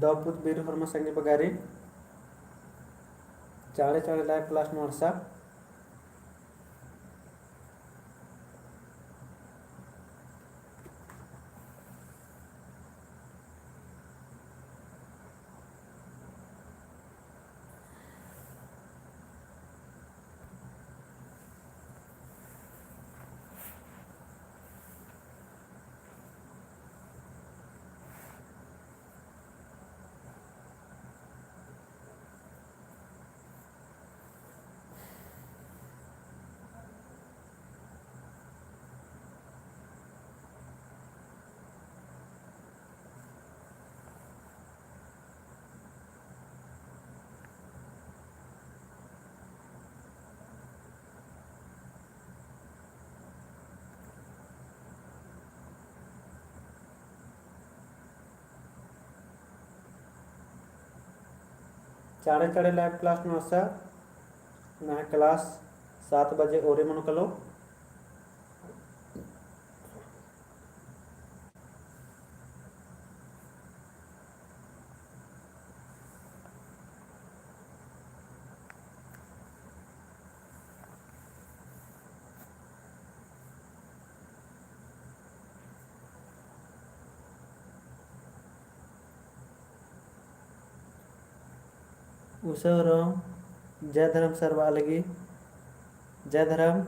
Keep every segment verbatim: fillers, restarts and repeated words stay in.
दव पुत बीरी होरमा संगी बगारी, चाँड़े चाँड़े live class नू अंड़सा। चाँड़े चाँड़े live class नू अंड़सा, नम्है class सात बजे ओरे मनो कालो। उसे उराँव, जय धरम sir बआ लगी, जय धरम।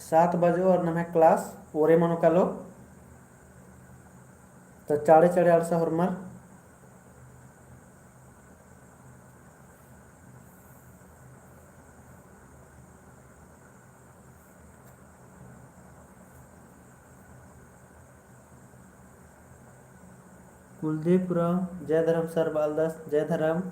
सात बजे और नम्है class ओरे मनो कालो। तो चाँड़े चाँड़े अंड़सा होरमर। कुलदीप उराँव, जय धरम sir बआलदस, जय धरम।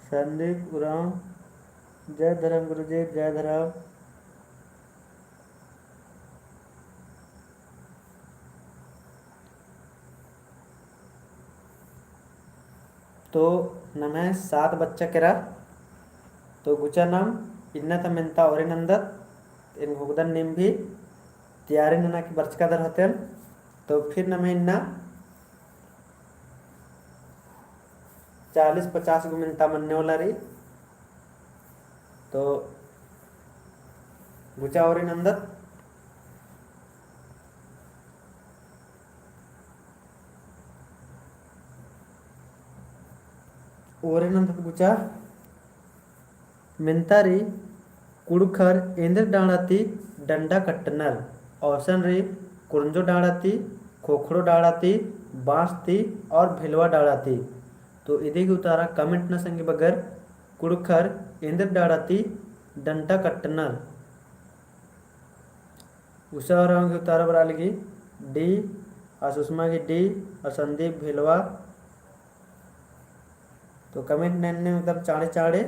संदीप उराँव, जय धरम गुरुजी, जय धरम। तो नम्है सात बच्चा केरा, तो गुचा नाम इन्ना ता मेन्ता ओरे नन्दत, एन घोखदन नीम भी तैयारी नना की बरचका दर हतेन, तो फिर नम्है इन्ना चालीस पचास गो मेन्ता मन्ने वाला रई, तो गुचा ओरे नन्दत। ओरे नन्दत गुचा। मेन्ता रई कुँड़ुख़र एन्देर डाँड़ा ती डंडा कट्टनर। Option रई कुरंजो डाँड़ा ती, खोखड़ो डाँड़ा ती, बाँस ती और भेलवा डाँड़ा ती। तो इदी गही उतारा comment नना संगी बगर, कुँड़ुख़र एन्देर डाँड़ा ती डंडा कट्टनर। उषा उराँव गही उतारा बरआ लगी D, और सुषमा गही D, और संदीप भेलवा। तो comment नन्ने एकदम चाँड़े चाँड़े।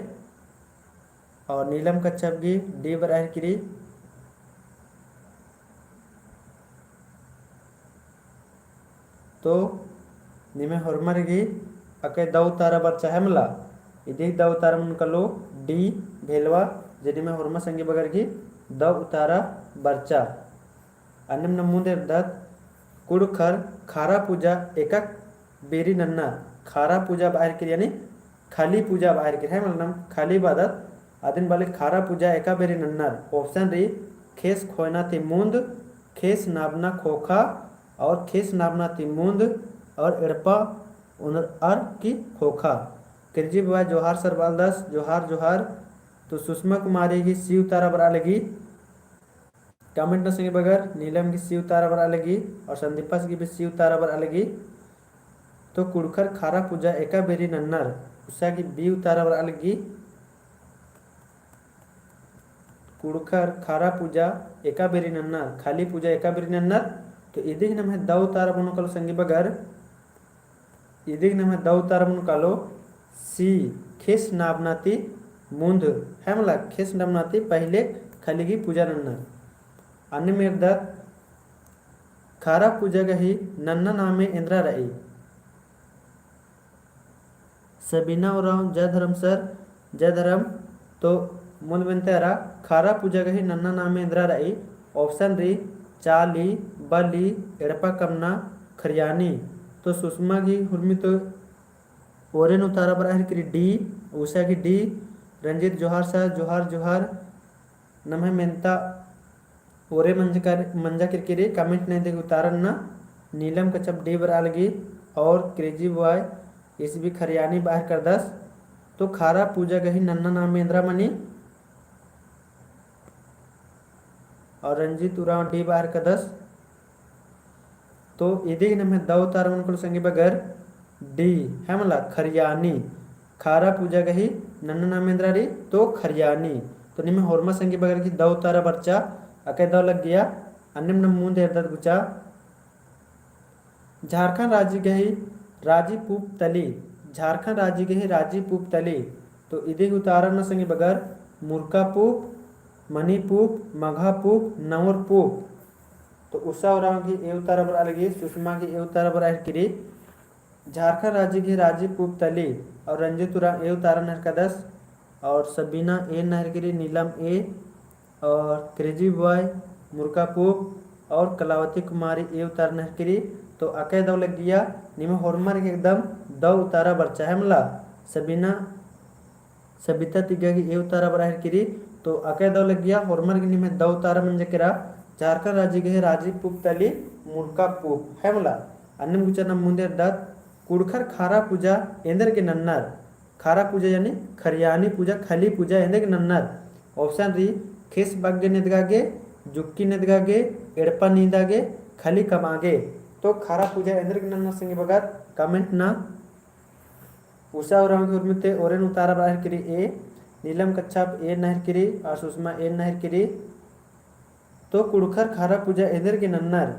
और नीलम कच्छप गही D बरआ हेलरकी रई। तो निम्है होरमर गही अकय दव उतारा बरचा है मला, इदी दव उतारा मनो कालो D भेलवा, जे निम्है होरमर संगी बगर गही दव उतारा बरचा। अन्नेम नम मुन्द एरदत, कुँड़ुख़र खारा पूजा एका बेरी नन्नर। खारा पूजा बआ हेलरकी रई यानी खली पूजा बआ हेलरकी रई, है मला नम खली बअदत, अदिन बले खारा पूजा एका बेरी नन्नर। Option रई ख़ेस ख़ोयना ती मुन्द, ख़ेस नाबना ख़ोख़ा और ख़ेस नाबना ती मुन्द और एड़पा ओनरअर की ख़ोख़ा। क्रेजी बॉय जोहार सर बआलदस, जोहार जोहार। तो सुषमा कुमारी गही सी उतारा बरआ लगी। Comment नू संगी बगर, नीलम गही सी उतारा बरआ लगी और संदीपस गही भी सी उतारा बरआ लगी। तो कुँड़ुख़र खारा पूजा एका बेरी नन्नर, उसा गही बी उतारा बरआ लगी। कुँड़ुख़र खारा पूजा एका बेरी नन्नर, खाली पूजा एका बेरी नन्नर। तो इदिक नम्है दौ उतारा मनो कालो संगी बगर, इदिक नम्है दौ उतारा मनो कालो सी, ख़ेस नबना ती मुन्ध, है मला ख़ेस नबना ती पहिले खाली गही पूजा नन्नर। अन्नेम एरदत खारा पूजा गही नन्ना नामे एन्दरा रई। सबीना उराँव, जय धरम सर, जय धरम। तो मुन्ध मेन्ता एरा, खारा पूजा गही नन्ना नामे एन्दरा रई। Option री, चाली, बली, एड़पा कमना, खरियानी। तो सुषमा गही हुरमी तो ओरेन उतारा बरआ हेलरकी रई डी, उसा गही डी। रंजीत जोहार सर, जोहार जोहार। नम्है मेन्ता ओरे मंजा कर, मंजा केरकी रई, comment नू एन्देर गे उतारा नना। नीलम कछाप डी बरआ लगी और क्रेजी बॉय ईस भी खरियानी बअर करदस। तो खारा पूजा गही नन्ना नामे एन्दरा मनी। और रंजीत उराँव डी बअर करदस। तो इदिक नम्है दौ उतारा मनो कालो संगी बगर डी, है मला ख़रियानी। खारा पूजा गही नन्ना नामे एन्दरा रई तो ख़रियानी। तो निम्है होरमा संगी बगर गही दौ उतारा बरचा, अकय दौ लग्गिया। अन्नेम नम मुन्ध एरदत गुचा। झारखंड राजी गही राजी पूप तली, झारखंड राजी गही राजी पूप तली। तो इदिक उतारा नू संगी बगर मुरका पूप, मनी पूप, मगहा पूप, नंवर पूप। तो उषा उराँव गही ए उतारा बरआ लगी, सुषमा गही ए उतारा बरआ हेलरकी रई। झारखंड राजी गही राजी पूप तली और रंजीत उराँव ए उतारा नना हेलरकदस और सबीना ए नना हेलरकी रई, नीलम ए और क्रेजी बॉय मुरका पूप और कलावती कुमारी ए उतारा नना हेलरकी रई। तो अकय दौ लग्गिया, निम्है होरमर गही एकदम दौ उतारा बरचा, है मला सबीना सबिता तिग्गा गही ए उतारा बरआ हेलरकी रई। तो अकय दौ लग्गिया, होरमर गही निम्है दौ उतारा मंजा केरा। झारखंड राजी गही राजी पूप तली मुरका पूप, है मला। अन्नेम गुचा नम मुन्ध एरदत, कुँड़ुख़र खारा पूजा एन्देर गे नन्नर। खारा पूजा यानी ख़रियानी पूजा, खली पूजा एन्देर गे नन्नर। Option री, ख़ेस बग्गे नेदगा गे, जुक्की नेदगा गे, एड़पा नींदा गे, खली कमआ गे। तो खारा पूजा एन्देर गे नन्नर संगी बगर comment नू। उषा उराँव गही हुरमी ते ओरेन उतारा बरआ हेलरकी रई ए, नीलम कछाप ए नना हेलरकी रई और सुषमा ए नना हेलरकी रई। तो कुँड़ुख़र खारा पूजा एन्देर गे नन्नर।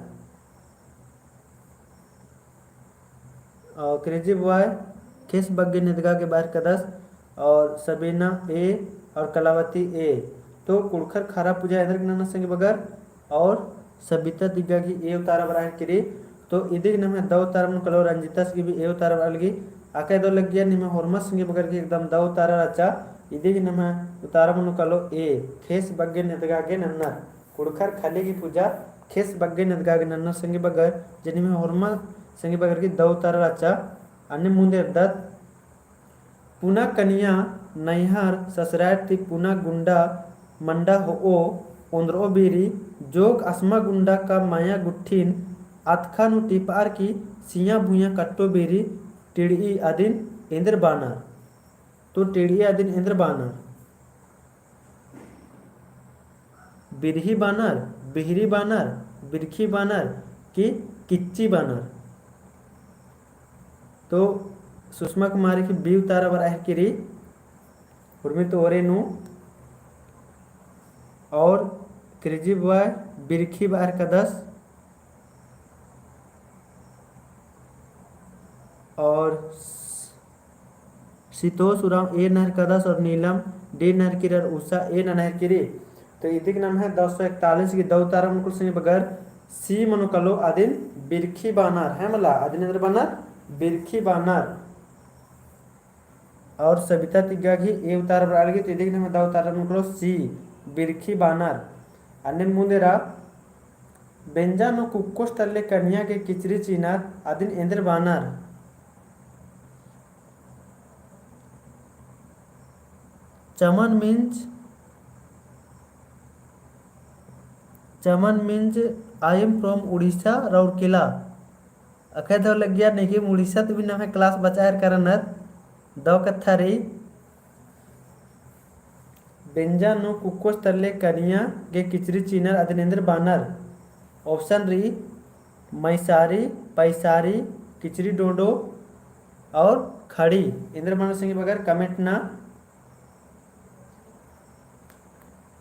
और क्रेजी बॉय ख़ेस बग्गे नेदगा गे बअर करदस और सबीना ए और कलावती ए। तो कुँड़ुख़र खारा पूजा एन्देर गे नन्नर संगी बगर और सबिता तिग्गा गही ए उतारा बरआ हेलरकी रई। तो इदिक नम्है दौ उतारा मनो कालो, रंजीतस गही भी ए उतारा बरआ लगी। अकय दौ लग्गिया, निम्है होरमर संगी बगर गही एकदम दौ उतारा रहचा। इदिक नम्है उतारा मनो कालो ए, ख़ेस बग्गे नेदगा गे नन्नर। कुँड़ुख़र खली गही पूजा ख़ेस बग्गे नेदगा गे नन्नर संगी बगर, जे निम्है होरमर संगी बगर गही दौ उतारा रहचा। अन्नेम मुन्ध एरदत, पुना कनिया नैहर ससुरार ती पुना गुंडा मंडा होओ ओन्द्रओ बीरी, जोग असमा गुंडा का माया गुट्ठिन अतखा नू टिपअर की सिया भुइया कट्टो बीरी, टिड़ई अदिन एन्देर बानर। तो टिड़ई अदिन एन्देर बानर। बिरही बानर, बिहरी बानर, बिरखी बानर कि किच्ची बानर। तो सुषमा कुमारी गही बी उतारा बरआ हेलरकी रई, उर्मी तो ओरे नू। और क्रेजी बॉय बिरखी बअर करदस। और सीतोष उराँव ए नना हेलरकदस और नीलम डी नना हेलरकी रई और उषा ए नना हेलरकी रई। तो इदिक नम्है दौ सौ इकतालीस गही दौ उतारा मनो कालो संगी बगर सी मनो कालो अदिन बिरखी बानर, है मला, अदिन एन्देर बानर, बिरखी बानर। और सबिता तिग्गा गही ए उतारा बरआ लगी, तो इदिक नम्है दौ उतारा मनो कालो सी, बिरखी बानर। अन्नेम मुन्द एरा, बेंजा नू कुक्कोस तल्ले कनिया गे किचरी चिअनर, अदिन एन्देर बानर। चमन means, चमन means, I am from उड़ीसा, राउरकेला। अकय दौ लग्गिया नेकिम उड़ीसा ती भी नम्है class बचआ हेलरकर रअनर। दव कत्था रई, बेंजा नू कुक्कोस तरले कनिया गे किचरी चिअनर अदिन एन्देर बानर। Option रई, मैसारी, पैसारी, किचरी डोंडो और खड़ी। एन्देर बानर संगी बगर comment ना।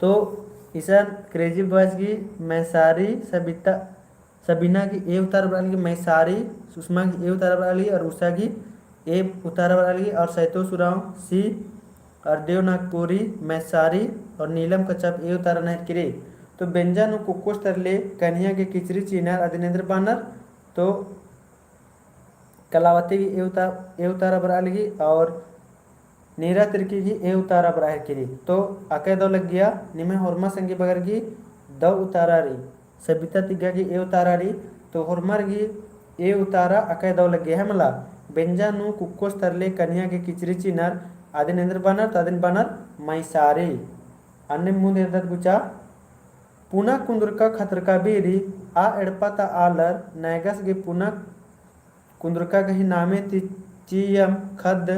तो इसन crazy boys गही मैसारी, सबिता, सबीना गही A उतारा बरआ लगी, मैसारी, सुषमा गही A उतारा बरआ लगी और उषा गही A उतारा बरआ लगी और सैतोस उराँव C और देव नागपुरी मैसारी और नीलम कच्छप A उतारा नहरकी रई। तो बेंजा नू कुक्कोस तरले कनिया गे किचरी चिअनर अदिन एन्देर बानर। तो कलावती गही A उता-, A उतारा बरआ लगी और नीरा तिर्की गही A उतारा बरआ हेलरकी रई। तो अकय दव लग्गिया, निम्है होरमा संगी बगर गही दव उतारा रई। सबिता तिग्गा गही A उतारा रई, तो होरमर गही A उतारा अकय दव लग्गिया है मला। बेंजा नू कुक्कोस तरले कनिया गे किचरी चिअनर अदिन एन्देर बानर, तो अदिन बानर मैसारी। अन्नेम मुन्द एरदत गुचा, पुना कुन्दुरका खतरका बीरी, आ एड़पा ता आलर, नैगस गे पुना कुन्दुरका गही नामे ती चियम खद्द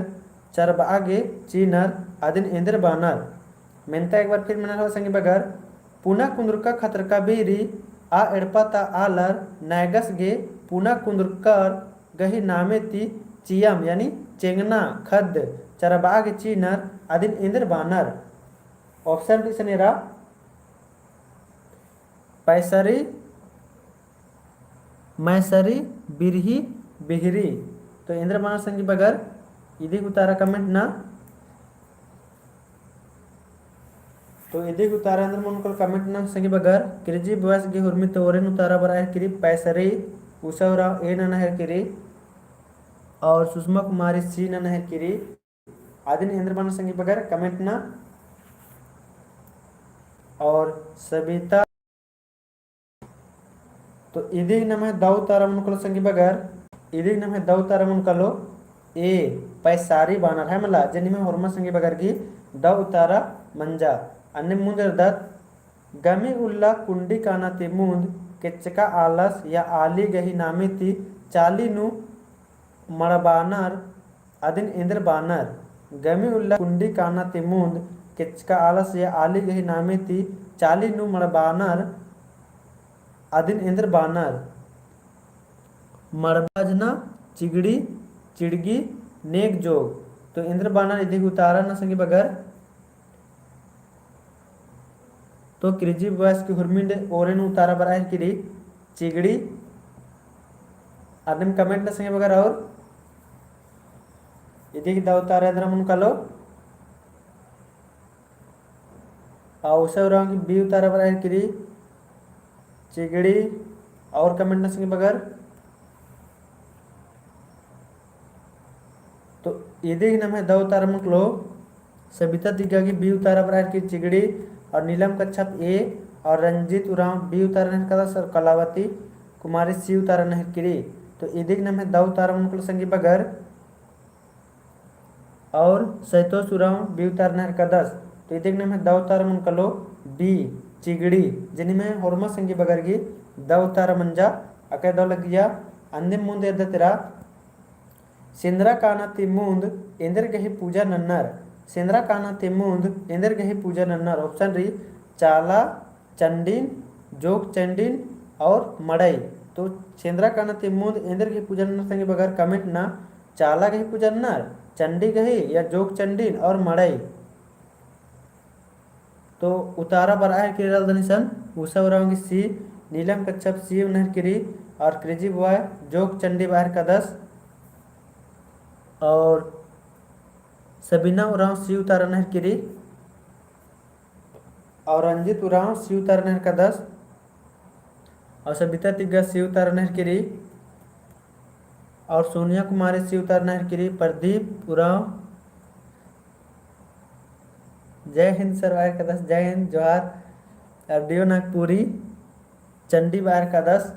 चरबआ गे चिअनर अदिन एन्देर बानर। मेन्ता एक बार फिर मनर हो संगी बगर, पुना कुन्दुरका खतरका बीरी, आ एड़पा ता आलर, नैगस गे पुना कुन्दुरकर गही नामे ती चियम यानी चेंगना खद्द चरबआ गे चिअनर अदिन एन्देर बानर। Option रई इसन एरा, पैसरी, मैसरी, बिरही, बिहरी। तो एन्देर बानर संगी बगर, इदी गही उतारा comment ना। तो इदी गही उतारा एन्देर मनो कालो comment ना संगी बगर। Crazy boys गही हुरमी ती ओरेन उतारा बरआ हेलरकी रई पैसरी, उषा उराँव A नना हेलरकी रई और सुषमा कुमारी C नना हेलरकी रई। अदिन एन्देर बानर संगी बगर comment ना। और सबिता, तो इदी गही नम्है दव उतारा मनो कालो संगी बगर, इदी गही नम्है दव उतारा मनो कालो A, पैसारी बानर है मला, जे निम्है होरमा संगी बगर गही दव उतारा मंजा। अन्नेम मुन्द एरदत, गमी उल्ला कुंडी काना ती मुन्द केच्चका आलस या आली गही नामे ती चाली नू मड़बानर अदिन एन्देर बानर। गमी उल्ला कुंडी काना ती मुन्द केच्चका आलस या आली गही नामे ती चाली नू मड़बानर अदिन एन्देर बानर। मड़बा अझना, चिगड़ी, चिड़गी, नेग जोग। तो एन्देर बानर इदी गही उतारा ना संगी बगर। तो Crazy boys गही हुरमी ती ओरेन उतारा बरआ हेलरकी रई चिगड़ी। अन्नेम comment ना संगी बगर और इदी गही दव उतारा एन्देर मनो कालो। आ उषा उराँव गही B उतारा बरआ हेलरकी रई चिगड़ी और comment ना संगी बगर। तो इदी गही नम्है दव उतारा मनो कालो, सबिता तिग्गा गही B उतारा बरआ हेलरकी रई चिगड़ी और नीलम कच्छप A और रंजीत उराँव B उतारा नना हेलरकदस और कलावती कुमारी C उतारा नना हेलरकी रई। तो इदी गही नम्है दव उतारा मनो कालो संगी बगर और सैतोस उराँव B उतारा नना हेलरकदस। तो इदी गही नम्है दव उतारा मनो कालो B, चिगड़ी, जे निम्है होरमा संगी बगर गही दव उतारा मंजा। अकय दव लग्गिया, अन्नेम मुन्द एरदत एरा, सेंदरा काना ती मुन्द एन्देर गही पूजा नन्नर। सेंदरा काना ती मुन्द एन्देर गही पूजा नन्नर। Option रई, चाला, चंडिन, जोग चंडिन और मड़ई। तो सेंदरा काना ती मुन्द एन्देर गही पूजा नन्नर संगी बगर comment ना, चाला गही पूजा नन्नर, चंडी गही या जोग चंडिन और मड़ई। तो उतारा बरआ हेलरकी रई रअदन इसन, उषा उराँव गही C, नीलम कच्छप C नना हेलरकी रई और Crazy boy जोग चंडी बरआ हेलरकदस और सबीना उराँव C उतारा नना हेलरकी रई और रंजीत उराँव C उतारा नना हेलरकदस और सबिता तिग्गा C उतारा नना हेलरकी रई और सोनिया कुमारी C उतारा नना हेलरकी रई, प्रदीप उराँव, जय हिंद sir बरआ हेलरकदस, जय हिंद, जोहार, और देव नागपुरी, चंडी बरआ हेलरकदस।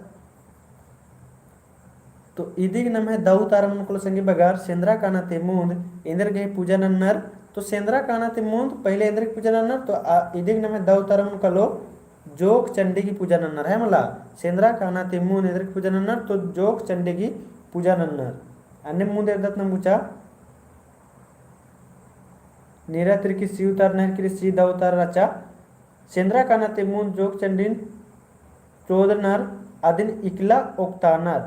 तो इदी गही नम्है दव उतारा मनो कालो संगी बगर, सेंदरा काना ती मुन्द एन्देर गही पूजा नन्नर। तो सेंदरा काना ती मुन्द पहिले एन्देर गही पूजा नन्नर, तो आ, इदी गही नम्है दव उतारा मनो कालो जोग चंडी गही पूजा नन्नर है मला। सेंदरा काना ती मुन्द एन्देर गही पूजा नन्नर, तो जोग चंडी गही पूजा नन्नर। अन्नेम मुन्द एरदत नाम गुचा, नीरा तिरकी सी उतारा नहर किरी, सी दव उतारा रहचा। सेंदरा काना ती मुन्द जोग चंडिन चोदनर अदिन इकला ओक्तानर।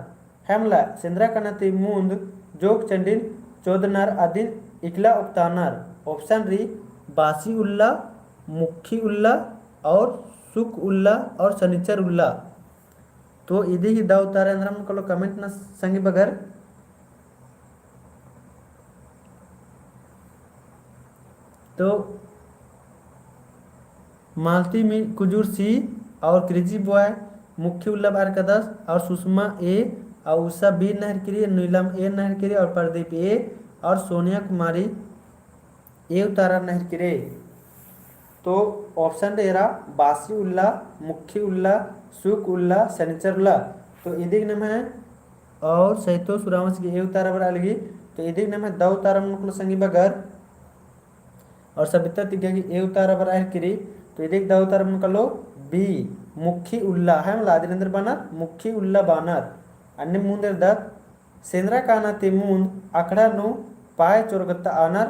है मला, सेंदरा काना ती मुन्द जोग चंडिन चोदनर अदिन इकला ओक्तानर। Option री, बासी उल्ला, मुखी उल्ला और सुक उल्ला और सनिचर उल्ला। तो इदी ही दव उतारा एन्दरा मनो कालो comment नना संगी बगर। तो मालती मी कुजूर सी और क्रेजी बॉय मुखी उल्ला बअर कादस और सुषमा ए और उषा बी नहर किरी, नीलम ए नहर किरी और प्रदीप ए और सोनिया कुमारी ए उतारा नहर किरी। तो option रे एरा बासी उल्ला, मुखी उल्ला, सुक उल्ला, सनिचर उल्ला। तो इदिक नम्है और सैतोस उराँवस गे ए उतारा बरआ लगी। तो इदिक नम्है दव उतारा मनो कालो संगी बगर। और सबिता तिग्गा गे ए उतारा बरआ हेलरकी रई। तो इदिक दव उतारा मनो कालो B, मुखी उल्ला, है मला, अदिन एन्देर बअनर, मुखी उल्ला बअनर। अन्ने मुन्द एरदत, सेंदरा काना ती मुन्द अखड़ा नू पाय चोरकतानर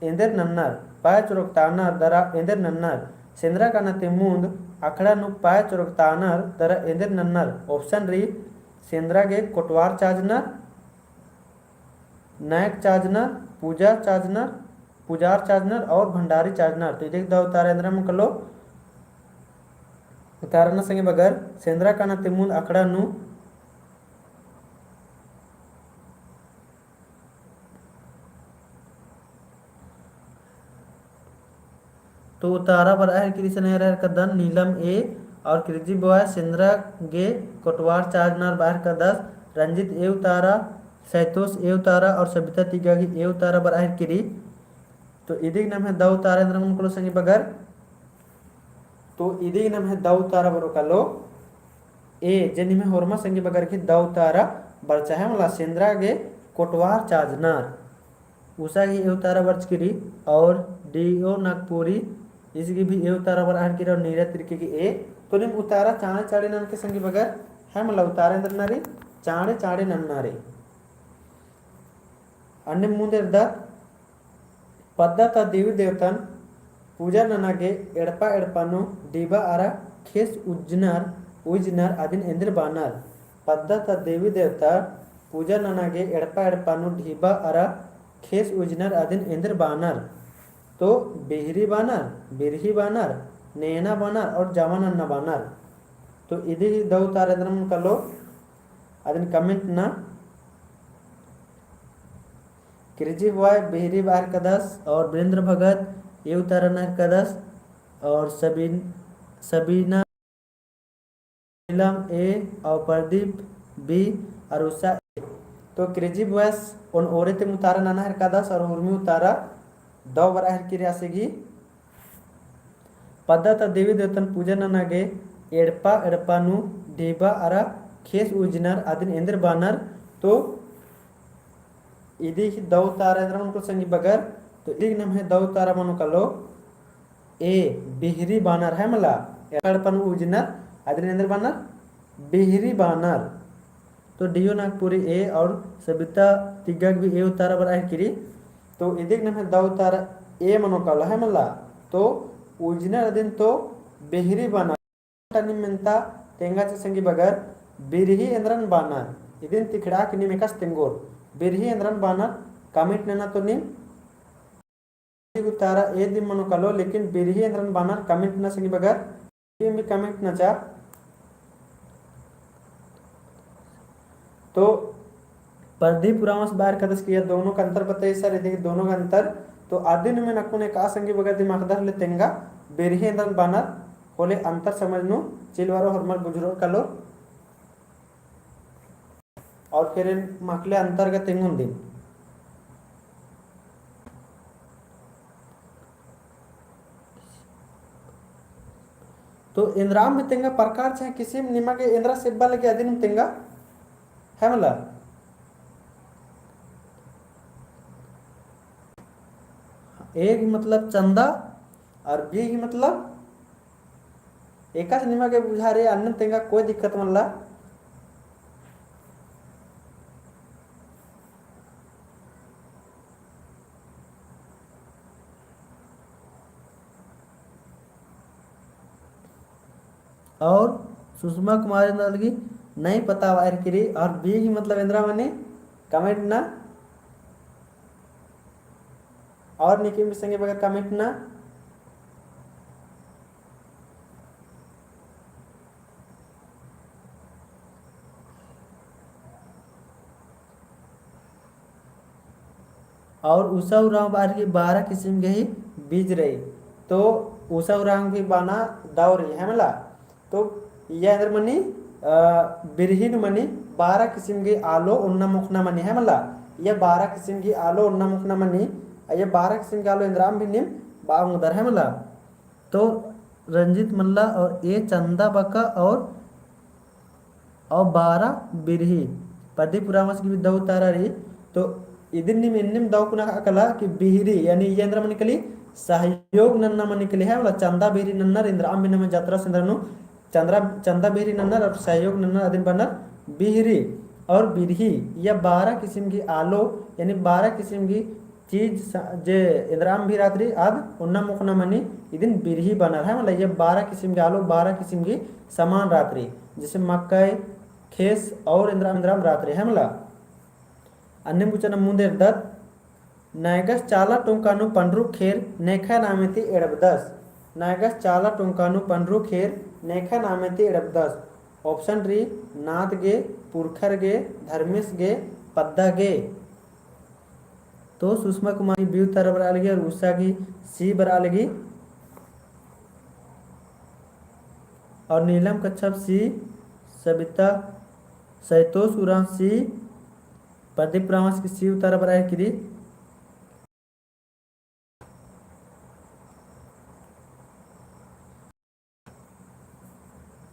एन्देर नन्नर, पाय चोरकतानर दरा एन्देर नन्नर। सेंदरा काना ती मुन्द अखड़ा नू पाय चोरकतानर दरा एन्देर नन्नर। Option रई, सेंदरा गे कोटवार चाजनर, नायक चाजनर, पूजा चाजनर, पुजार चाजनर और भंडारी चाजनर। तो इदिक दव उतारा एन्दरा मनो कालो। उतारा नना संगी बगर, सेंदरा काना ती मुन्द अखड़ा नू। तो उतारा बरआ हेलरकी रई, सने रहर कदन नीलम ए और क्रेजी बॉय सेंदरा गे कोटवार चाजनर बअर कादस। रंजित ए उतारा, सैतोस ए उतारा और सबिता तिग्गा गे ए उतारा बरआ हेलरकी रई। तो इदिक नम्है दव उतारा एन्दरा मनो कालो संगी बगर। तो इदिक नम्है दव उतारा बरओ कालो A, जे निम्है होरमा संगी बगर गे दव उतारा बरचा, है मला, सेंदरा गे कोटवार चाजनर। उषा गे ए उतारा बरचकी रई और डीओ नागपुरी, ईस गे भी ए उतारा बरआ हेलरकी रई और नीरा तिरकी गे A। तो नीम उतारा चाँड़े चाँड़े ननके संगी बगर, है मला, उतारा एन्दरा नना रई, चाँड़े चाँड़े नन्ना रई। अन्ने मुन्द एरदत, पद्दा ता देवी देवतन पूजा नना गे एड़पा एड़पा नू ढिबा अरा खेस उज्जनर, उइजनर अदिन एन्देर बअनर। पद्दा ता देवी देवता पूजा नना गे एड़पा एड़पा नू ढिबा अरा खेस उइजनर अदिन एन्देर बअनर। तो बिहरी बअनर, बिरही बअनर, नेना बअनर और जवान अन्ना बअनर। तो इदी ही दव उतारा एन्दरा मनो कालो, अदिन comment नना। क्रेजी बॉय बिहरी बअर कादस और वीरेंद्र भगत ए उतारा नहर कादस और सबीन-, सबीना नीलम A और प्रदीप B और उषा A। तो क्रेजी बॉयस ओन ओरे ती उतारा नना हेलरकादस और उर्मी उतारा दव बरआ हेलरकी रई आसे गही। पद्दा ता देवी देवतन पूजा नना गे एड़पा एड़पा नू ढिबा अरा खेस उइजनर अदिन एन्देर बअनर। तो इदी ही दव उतारा एन्दरा मनो कालो संगी बगर। तो इदी नम्है दव उतारा मनो कालो A, बिहरी बअनर, है मला, एड़पा एड़पा नू उइजनर अदिन एन्देर बअनर, बिहरी बअनर। तो डीओ नागपुरी A और सबिता तिग्गा गे भी ए उतारा बरआ हेलरकी रई। तो इदिक नम्है दव उतारा A मनो कालो, है मला। तो उइजनर अदिन तो बिहरी बअनर। नीम मेन्ता तेंगा चा संगी बगर, बिरही एन्दरन बअनर। इदिन तिखड़ा की नीम एकासे तेंगोर, बिरही एन्दरन बअनर। Comment नना तो नीम उतारा A दिम मनो कालो, लेकिन बिरही एन्दरन बअनर comment नना संगी बगर, नीम भी comment नना चा। तो प्रदीप उराँवस बअर कादस कि या दोनों का अंतर बताइए सर, इदी दोनों का अंतर। तो अदिन में नकुन एका संगी बगर दिमाग दर ले तेंगा, बिरही एन्दरन बअनर, होले अंतर समझ नू चिलवारो होरमर बुझुरो कालो। और फिर एन माकले अंतर गा तेंगोन दिम। तो एन्दराम भी तेंगा प्रकार चाहे किसिम निमा गे एन्दरा सेब्बा लगे अदिन तेंगा, है मला। A ही मतलब चंदा और B ही मतलब एकासे निमा गे बुझारे अन्ने तेंगा कोई दिक्कत मल्ला। और सुषमा कुमारी नलगी नहीं पता बाहर किरी, और B ही मतलब एन्दरा मनी comment ना, और निकिम संगे बगर comment ना। और उषा उराँव बाहर की बारह किसिम के ही बीज रई। तो उषा उराँव भी बना दौ रई, है मला? तो इया एन्दर मनी, अ, बिरही नू मनी बारह किसिम की आलो ओन्ना मोख़ना मनी, है मला? इया बारह किसिम की आलो ओन्ना मोख़ना मनी, इया बारह किसिम की आलो एन्दराम भी नीम बआ ओंगदर, है मला? तो रंजीत मल्ला और A चंदा बका और और बारह बिरही। प्रदीप उराँवस गे भी दौ उतारा रई। तो इदिन नीम एन्नेम दौ कुना अकला कि बिहरी, यानी इया एन्दरा मनी कली सहयोग नन्ना मनी कली, है मला? चंदा बिहरी नन्नर एन्दराम भी नम्है जतरा सेन्दरा नू चंदा बिहरी नन्नर और सहयोग नन्नर अदिन बअनर बिहरी। और बिरही, इया बारह किसिम की आलो, यानी बारह किसिम की चीज स-, जे एन्दराम भी रअत रई, आद ओन्ना मोख़ना मनी इदिन बिरही बअनर, है मला? इया बारह किसिम की आलो, बारह किसिम की समान रअत रई, जैसे मकई, खेस और एन्दराम एन्दराम रअत रई, है मला? अन्नेम गुचा नम मुन्द एरदत, नैगस चाला टोंका नू पंडरू खेर नेखा नामे ती एड़बदस। नैगस चाला टोंका नू पंडरू खेर नेखा नामे ती एड़बदस। Option रई, नाद गे, पुरखर गे, धर्मेस गे, पद्दा गे। तो सुषमा कुमारी B उतारा बरआ लगी और उषा गे C बरआ लगी। और नीलम कच्छप C, सबिता, सैतोस उराँव C, प्रदीप उराँवस गे C उतारा बरआ लगी।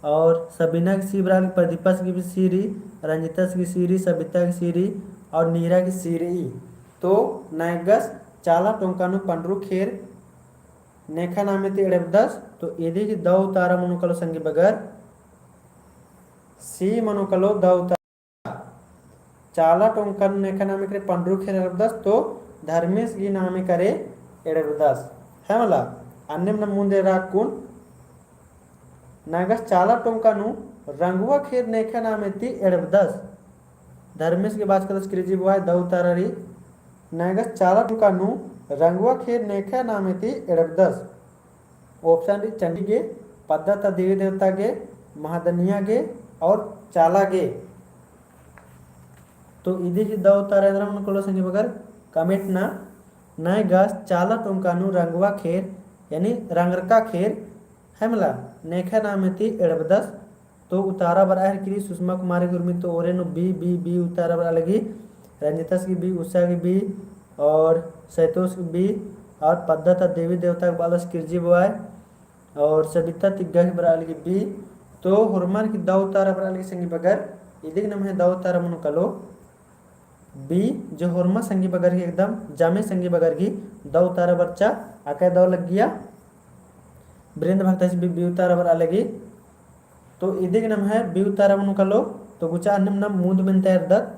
और सबीना गे C बरआ लगी, प्रदीपस गे भी C रई, रंजितस गे C रई, सबिता गे C रई और नीरा गे C रई। तो नैगस चाला टोंका नू पंडरू खेर नेखा नामे ती एड़बदस। तो इदी गही दौ उतारा मनो कालो संगी बगर, C मनो कालो दौ उतारा। चाला टोंका नू नेखा नामे करे पंडरू खेर एड़बदस, तो धर्मेस गही नामे करे एड़बदस। है मला? अन्नेम नम मुन्द एरा अक्कुन, नैगस चाला टोंका नू रंगुआ खेर नेखा नामे ती एड़बदस। धर्मेस गे बाचकदस किर्जी बओय, दौ उतारा रई। नैगस चाला टोंका नू रंगुआ खेर नेखा नामे ती एड़बदस। Option रई चंडी गे, पद्दा ता देवी देवता गे, महदनिया गे और चाला गे। तो इदी गही दौ उतारा एन्दरा मनो कालो संगी बगर comment ना। नैगस चाला टोंका नू रंगुआ खेर यानी रंगरका खेर है मला नेखा नामे ती एड़बदस। तो उतारा बरआ हेलरकी रई सुषमा कुमारी गे उर्मी तो ओरे नू B, B, B उतारा बरआ लगी। रंजितस गे B, उषा गे B और सैतोस गे B और पद्दा ता देवी देवता गे बआलस किर्जी बओय और सबिता तिग्गा गे बरआ लगी B। तो होरमर गही दौ उतारा बरआ लगी संगी बगर, इदी गही नम्है दौ उतारा मनो कालो B, जो होरमा संगी बगर गही एकदम जामे संगी बगर गही दौ उतारा बरचा। अकय दौ लग्गिया। बिरेंद्र भगतस गे भी B उतारा बरआ लगी। तो इदी गही नम्है B उतारा मनो कालो। तो गुचा अन्नेम नम मुन्द मेन्ता एरदत।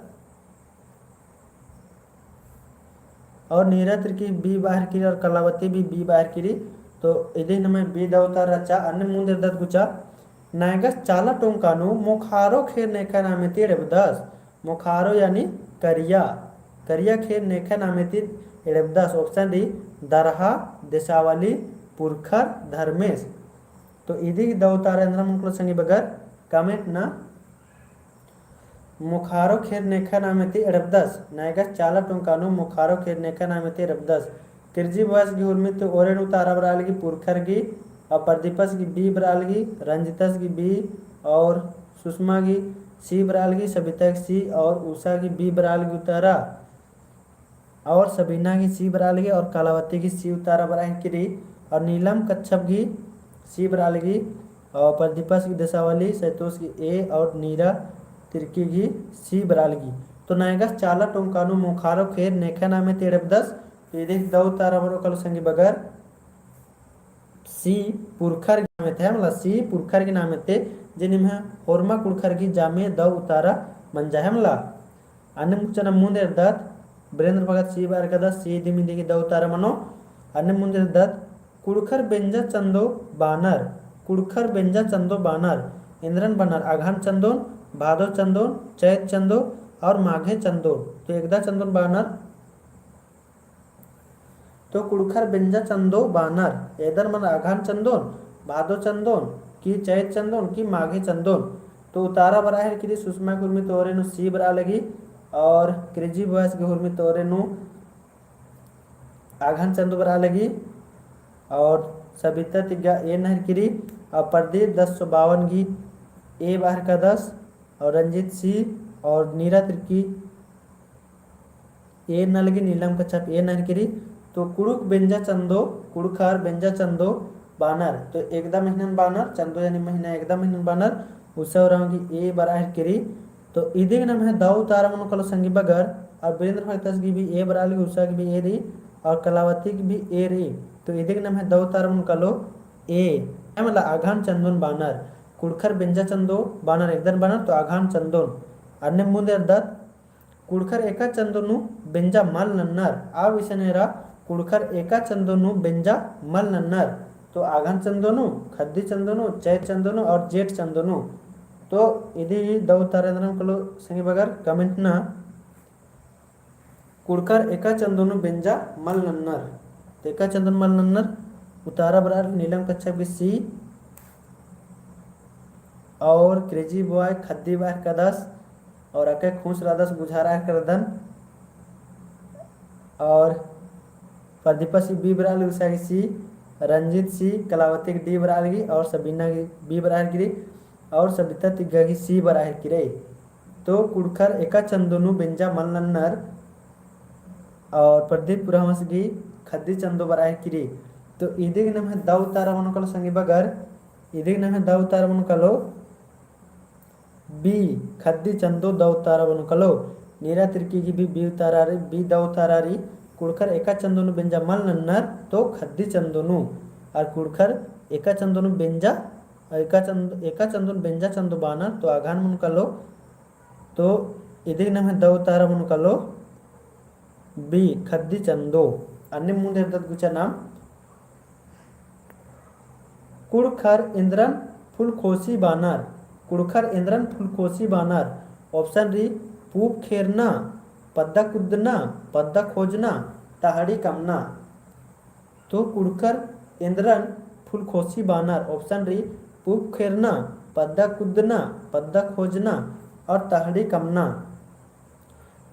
और नीरा तिर्की B बआ हेलरकी रई और कलावती भी B बआ हेलरकी रई। तो इदी गही नम्है B दौ उतारा रहचा। अन्नेम मुन्द एरदत गुचा। नैगस चाला टोंका नू मोखारो खेर नेखा नामे ती एड़बदस। मोखारो यानी करिया, करिया खेर नेखा नामे ती एड़बदस। Option रई दरहा, देसावली, पुरखर, धर्मेस। तो इदी गही दौ उतारा एन्दरा मनो कालो संगी बगर comment ना। मोखारो खेर नेखा नामे ती एड़बदस। नैगस चाला टोंका नू मोखारो खेर नेखा नामे ती एड़बदस। किर्जी बओयस गही उर्मी तो ओरे नू उतारा बरआ लगी पुरखर गही, और प्रदीपस गही B बरआ लगी, रंजितस गही B और सुषमा गही C बरआ लगी, सबिता गही C और उषा गही B बरआ लगी उतारा। और सबीना गही C बरआ लगी और कलावती गही C उतारा बरआ हेलरकी रई और नीलम कच्छप गही C बरआ लगी और प्रदीपस गही देसावली, सैतोस गही A और नीरा तिर्की गही C बरआ लगी। तो नैगस चाला टोंका नू मोखारो खेर नेखा नामे ती एड़बदस। तो इदी गही दौ उतारा मनो कालो संगी बगर C पुरखर गही नामे ती है मला, C पुरखर गही नामे ती, जे निम्है होरमा कुँड़ुख़र गही जामे दौ उतारा मंजा है मला। अन्नेम गुचा नम मुन्द एरदत, बिरेंद्र भगत C बआ हेलरकदस, C दिम इदी गही दौ उतारा मनो। अन्नेम मुन्द एरदत, कुँड़ुख़र बेंजा चंदो बानर, कुँड़ुख़र बेंजा चंदो बानर, एन्दरन बानर, अगहन चंदोन, भादो चंदोन, चैत चंदो और माघे चंदो। तो एकदा चंदोन बानर। तो कुँड़ुख़र बेंजा चंदो बानर, एन्दरन बानर, अगहन चंदोन, भादो चंदोन, कि चैत चंदोन, कि माघे चंदोन। तो उतारा बरआ हेलरकी रई, सुषमा गे उर्मी तोरे नू C बरआ लगी, और crazy boys गे उर्मी तोरे नू अगहन चंदो बरआ लगी, और सबिता तिग्गा A नना हेलरकी रई, और प्रदीप दस सौ बावन गे A बरआ हेलरकदस, और रंजीत C, और नीरा तिर्की A नना लगी, नीलम कच्छप A नना हेलरकी रई। तो कुँड़ुख़ बेंजा चंदो, कुँड़ुख़र बेंजा चंदो बानर, तो एकदा महीनन बानर, चंदो यानी महीना एकदा महीनन बानर, उसा उराँव गे A बरआ हेलरकी रई। तो इदिगे नम्है दव उतारा मनो कालो संगी बगर, और वीरेंद्र भगतस गे भी A बरआ लगी, उसा गे भी A रई, और कलावती गे भी A रई। तो इदिगे नम्है दव उतारा मनो कालो A, है मला अगहन चंदोन बानर, कुँड़ुख़र बेंजा चंदो बानर, एन्दरन बानर, तो अगहन चंदोन। अन्ने मुन्द एरदत, कुँड़ुख़र एका चंदो नू बेंजा मल नन्नर, आ विषयन एरा, कुँड़ुख़र एका चंदो नू बेंजा मल नन्नर। तो अगहन चंदो नू, खद्दी चंदो नू, चैत चंदो नू और जेठ चंदो नू। तो इदी दव उतारा एन्दरन कालो संगी बगर comment नना। कुँड़ुख़र एका चंदो नू बेंजा मल नन्नर। तो एका चंदो नू मल नन्नर, उतारा बरआ नीलम कच्छप गे C, और crazy boy खद्दी बरआ हेलरकदस, और अकय खुश रअदस बुझारआ हेलरकदन, और प्रदीपस गे B बरआ लगी, उसा गे C, रंजीत C, कलावती गे D बरआ लगी, और सबीना गे B बरआ हेलरकी रई, और सबिता तिग्गा गे C बरआ हेलरकी रई। तो कुँड़ुख़र एका चंदो नू बेंजा मल नन्नर, और प्रदीप उराँवस गे खद्दी चंदो बरआ हेलरकी रई। तो इदिगे नम्है दव उतारा मनो कालो संगी बगर, इदिगे नम्है दव उतारा मनो कालो B, खद्दी चंदो दव उतारा मनो कालो। नीरा तिर्की गे भी B उतारा रई, B दव उतारा रई। कुँड़ुख़र एका चंदो नू बेंजा मल नन्नर, तो खद्दी चंदो नू। और कुँड़ुख़र एका चंदो नू बेंजा, एका चंद-, एका चंदो नू बेंजा चंदो बानर, तो अगहन मनो कालो। तो इदिगे नम्है दव उतारा मनो कालो B, खद्दी चंदो। अन्ने मुन्द एरदत गुचा नाम, कुँड़ुख़र एन्दरन फुलखोसी बानर, कुँड़ुख़र एन्दरन फुलखोसी बानर। Option रई, पूप खेरना, पद्दा कुद्दना, पद्दा खोजना, तहड़ी कमना। तो कुँड़ुख़र एन्दरन फुलखोसी बानर, option रई, पूप खेरना, पद्दा कुद्दना, पद्दा खोजना और तहड़ी कमना।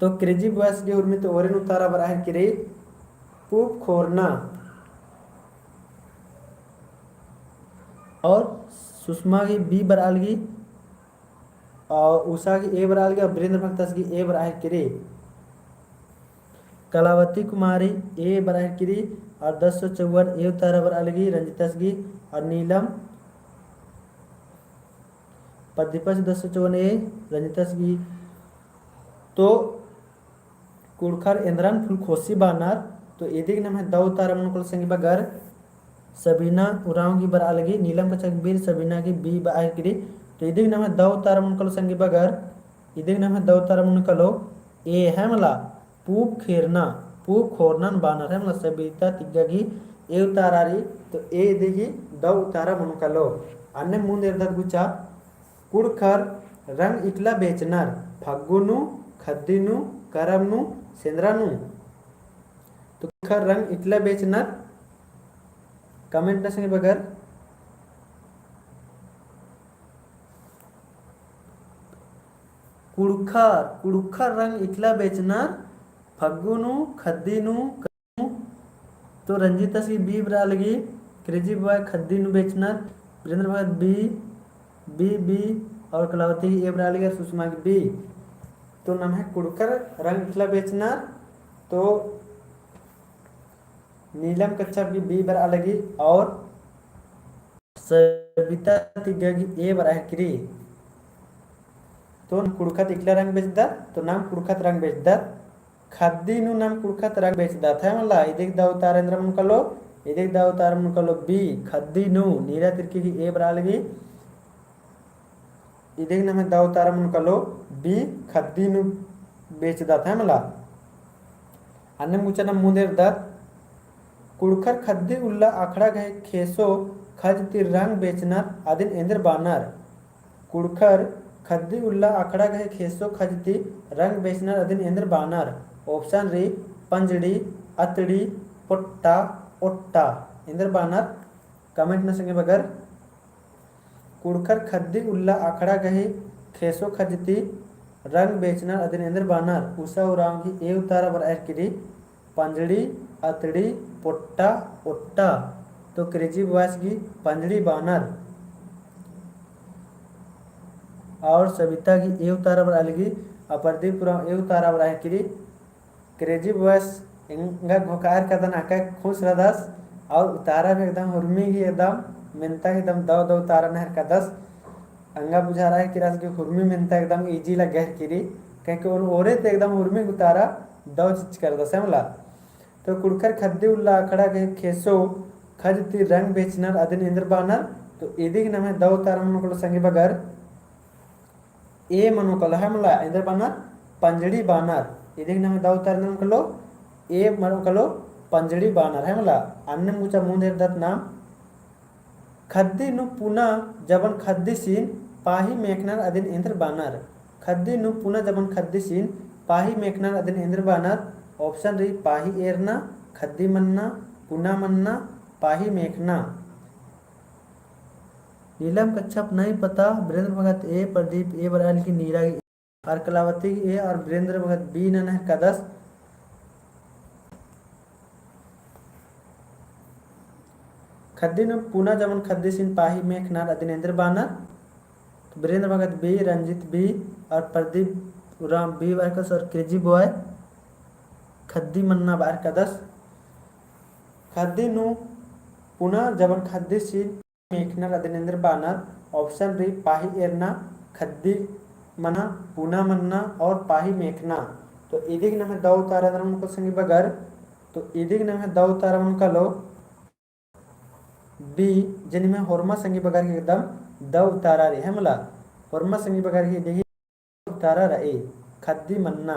तो crazy boys गे उर्मी तोरे नू उतारा बरआ हेलरकी रई, पूप खोरना। और सुषमा गे B बरआ लगी, और उषा गे A बरआ लगी, और वीरेंद्र भगतस गे A बरआ हेलरकी रई। कलावती कुमारी A बरआ हेलरकी रई, और दस सौ चौवन A उतारा बरआ लगी, रंजितस गे, और नीलम प्रदीपस दस सौ चौवन A, रंजितस गे। तो कुँड़ुख़र एन्दरन फुलखोसी बानर, तो इदिगे नम्है दव उतारा मनो कालो संगी बगर, सबीना उराँव गे बरआ लगी, नीलम कच्छप गे B, सबीना गे B बरआ हेलरकी रई। तो इदिगे नम्है दव उतारा मनो कालो संगी बगर, इदिगे नम्है दव उतारा मनो कालो A, है मला पूप खेरना, पूप खोरनन बानर, है मला सबिता तिग्गा गे A उतारा रई। तो A इदिगे दव उतारा मनो कालो। अन्ने मुन्द एरदत गुचा, कुँड़ुख़र रंग इकला बेचनर, फग्गु नू, खद्दी नू, करम नू, सेंदरा नू। तो कुँड़ुख़र रंग इकला बेचनर, comment नना संगी बगर। कुँड़ुख़र, कुँड़ुख़र रंग इकला बेचनर, फग्गु नू, खद्दी नू, तो रंजीतस गे B बरआ लगी, crazy boy खद्दी नू बेचनर, वीरेंद्र भगत B, B, B, और कलावती गे A बरआ लगी, और सुषमा गे B। तो नम्है कुँड़ुख़र रंग इकला बेचनर, तो नीलम कच्छप गे B बरआ लगी, और सबिता तिग्गा गे A बरआ हेलरकी रई। तो कुँड़ुख़त इकला रंग बेचदत, तो नाम कुँड़ुख़त रंग बेचदत। खद्दी नू नाम कुँड़ुख़त रंग बेचदत, है मला। इदिगे दव उतारा एन्दरा मनो कालो, इदिगे दव उतारा मनो कालो B, खद्दी नू। नीरा तिर्की गे A बरआ लगी। इदिगे नम्है दव उतारा मनो कालो B, खद्दी नू बेचदत, है मला। अन्नेम गुचा नाम मुन्द एरदत, कुँड़ुख़र ख़द्दी उल्ला अखड़ा गही ख़ेसो ख़ज ती रंग बेचनर अदिन एन्देर बानर। कुँड़ुख़र ख़द्दी उल्ला अखड़ा गही ख़ेसो ख़ज ती रंग बेचनर अदिन एन्देर बानर। Option रई पंजड़ी, अतड़ी, पोट्टा, ओट्टा। एन्देर बानर comment नू संगी बगर। कुँड़ुख़र ख़द्दी उल्ला अखड़ा गही ख़ेसो ख़ज ती रंग बेचनर अदिन एन्देर बानर। उषा उराँव गही A उत्तारा बरआ हेलरकी रई, पंजड़ी, अतड़ी, पोट्टा, ओट्टा। तो crazy boys गही पंजड़ी बानर। और सबिता गही A उत्तारा बरआ लगी, और प्रदीप उराँव A उत्तारा बरआ हेलरकी रई। Crazy boys एंगा घोखआ हेलरकदन, अक्का खुश रअदस, और उत्तारा भी एकदम हुरमी गही एकदम मेन्ता गही एकदम दव दव उत्तारा नना हेलरकदस। एंगा बुझारआ हेलरकी रअस कि हुरमी मेन्ता एकदम easy लग्गा हेलरकी रई, काहे कि ओन ओरे ती एकदम हुरमी उत्तारा दव चिच्चका रअदस, है मला। तो कुँड़ुख़र ख़द्दी उल्ला अखड़ा गही ख़ेसो ख़ज ती रंग बेचनर अदिन एन्देर बानर। तो इदिगही नम्है दव उत्तारा मनो कालो संगी बगर, A मनो कालो, है मला, एन्देर बानर पंजड़ी बानर। इदिगही नम्है दव उत्तारा मनो कालो, A मनो कालो पंजड़ी बानर, है मला। अन्नेम गुचा मुन्द एरदत नाम, ख़द्दी नू पुना जबन ख़द्दीसिन पाही मेखनर अदिन एन्देर बानर। ख़द्दी नू पुना जबन ख़द्दीसिन पाही मेखनर अदिन एन्देर बानर। Option रई पाही एरना, ख़द्दी मन्ना, पुना मन्ना, पाही मेखना। नीलम कच्छप नहीं पता, बिरेन्द्र भगत A, प्रदीप A बरआ लगी, नीरा गही A, और कलावती गही A, और बिरेन्द्र भगत B नना हेलरकदस। ख़द्दी नू पुना जबन ख़द्दीसिन पाही मेखनर अदिन एन्देर बानर। तो बिरेन्द्र भगत B, रंजीत B और प्रदीप उराँव B बरआ हेलरकदस और crazy boy ख़द्दी मन्ना बरआ हेलरकदस। ख़द्दी नू पुना जबन ख़द्दीसिन मेखनर अदिन एन्देर बानर। Option रई पाही एरना, ख़द्दी मन्ना, पुना मन्ना और पाही मेखना। तो इदिगही नम्है दव उत्तारा एन्देर मनो कालो संगी बगर। तो इदिगही नम्है दव उत्तारा मनो कालो B, जे निम्है होरमा संगी बगर गही एकदम दव उत्तारा रई, है मला। होरमा संगी बगर गही इदिगही उत्तारा रई, ख़द्दी मन्ना।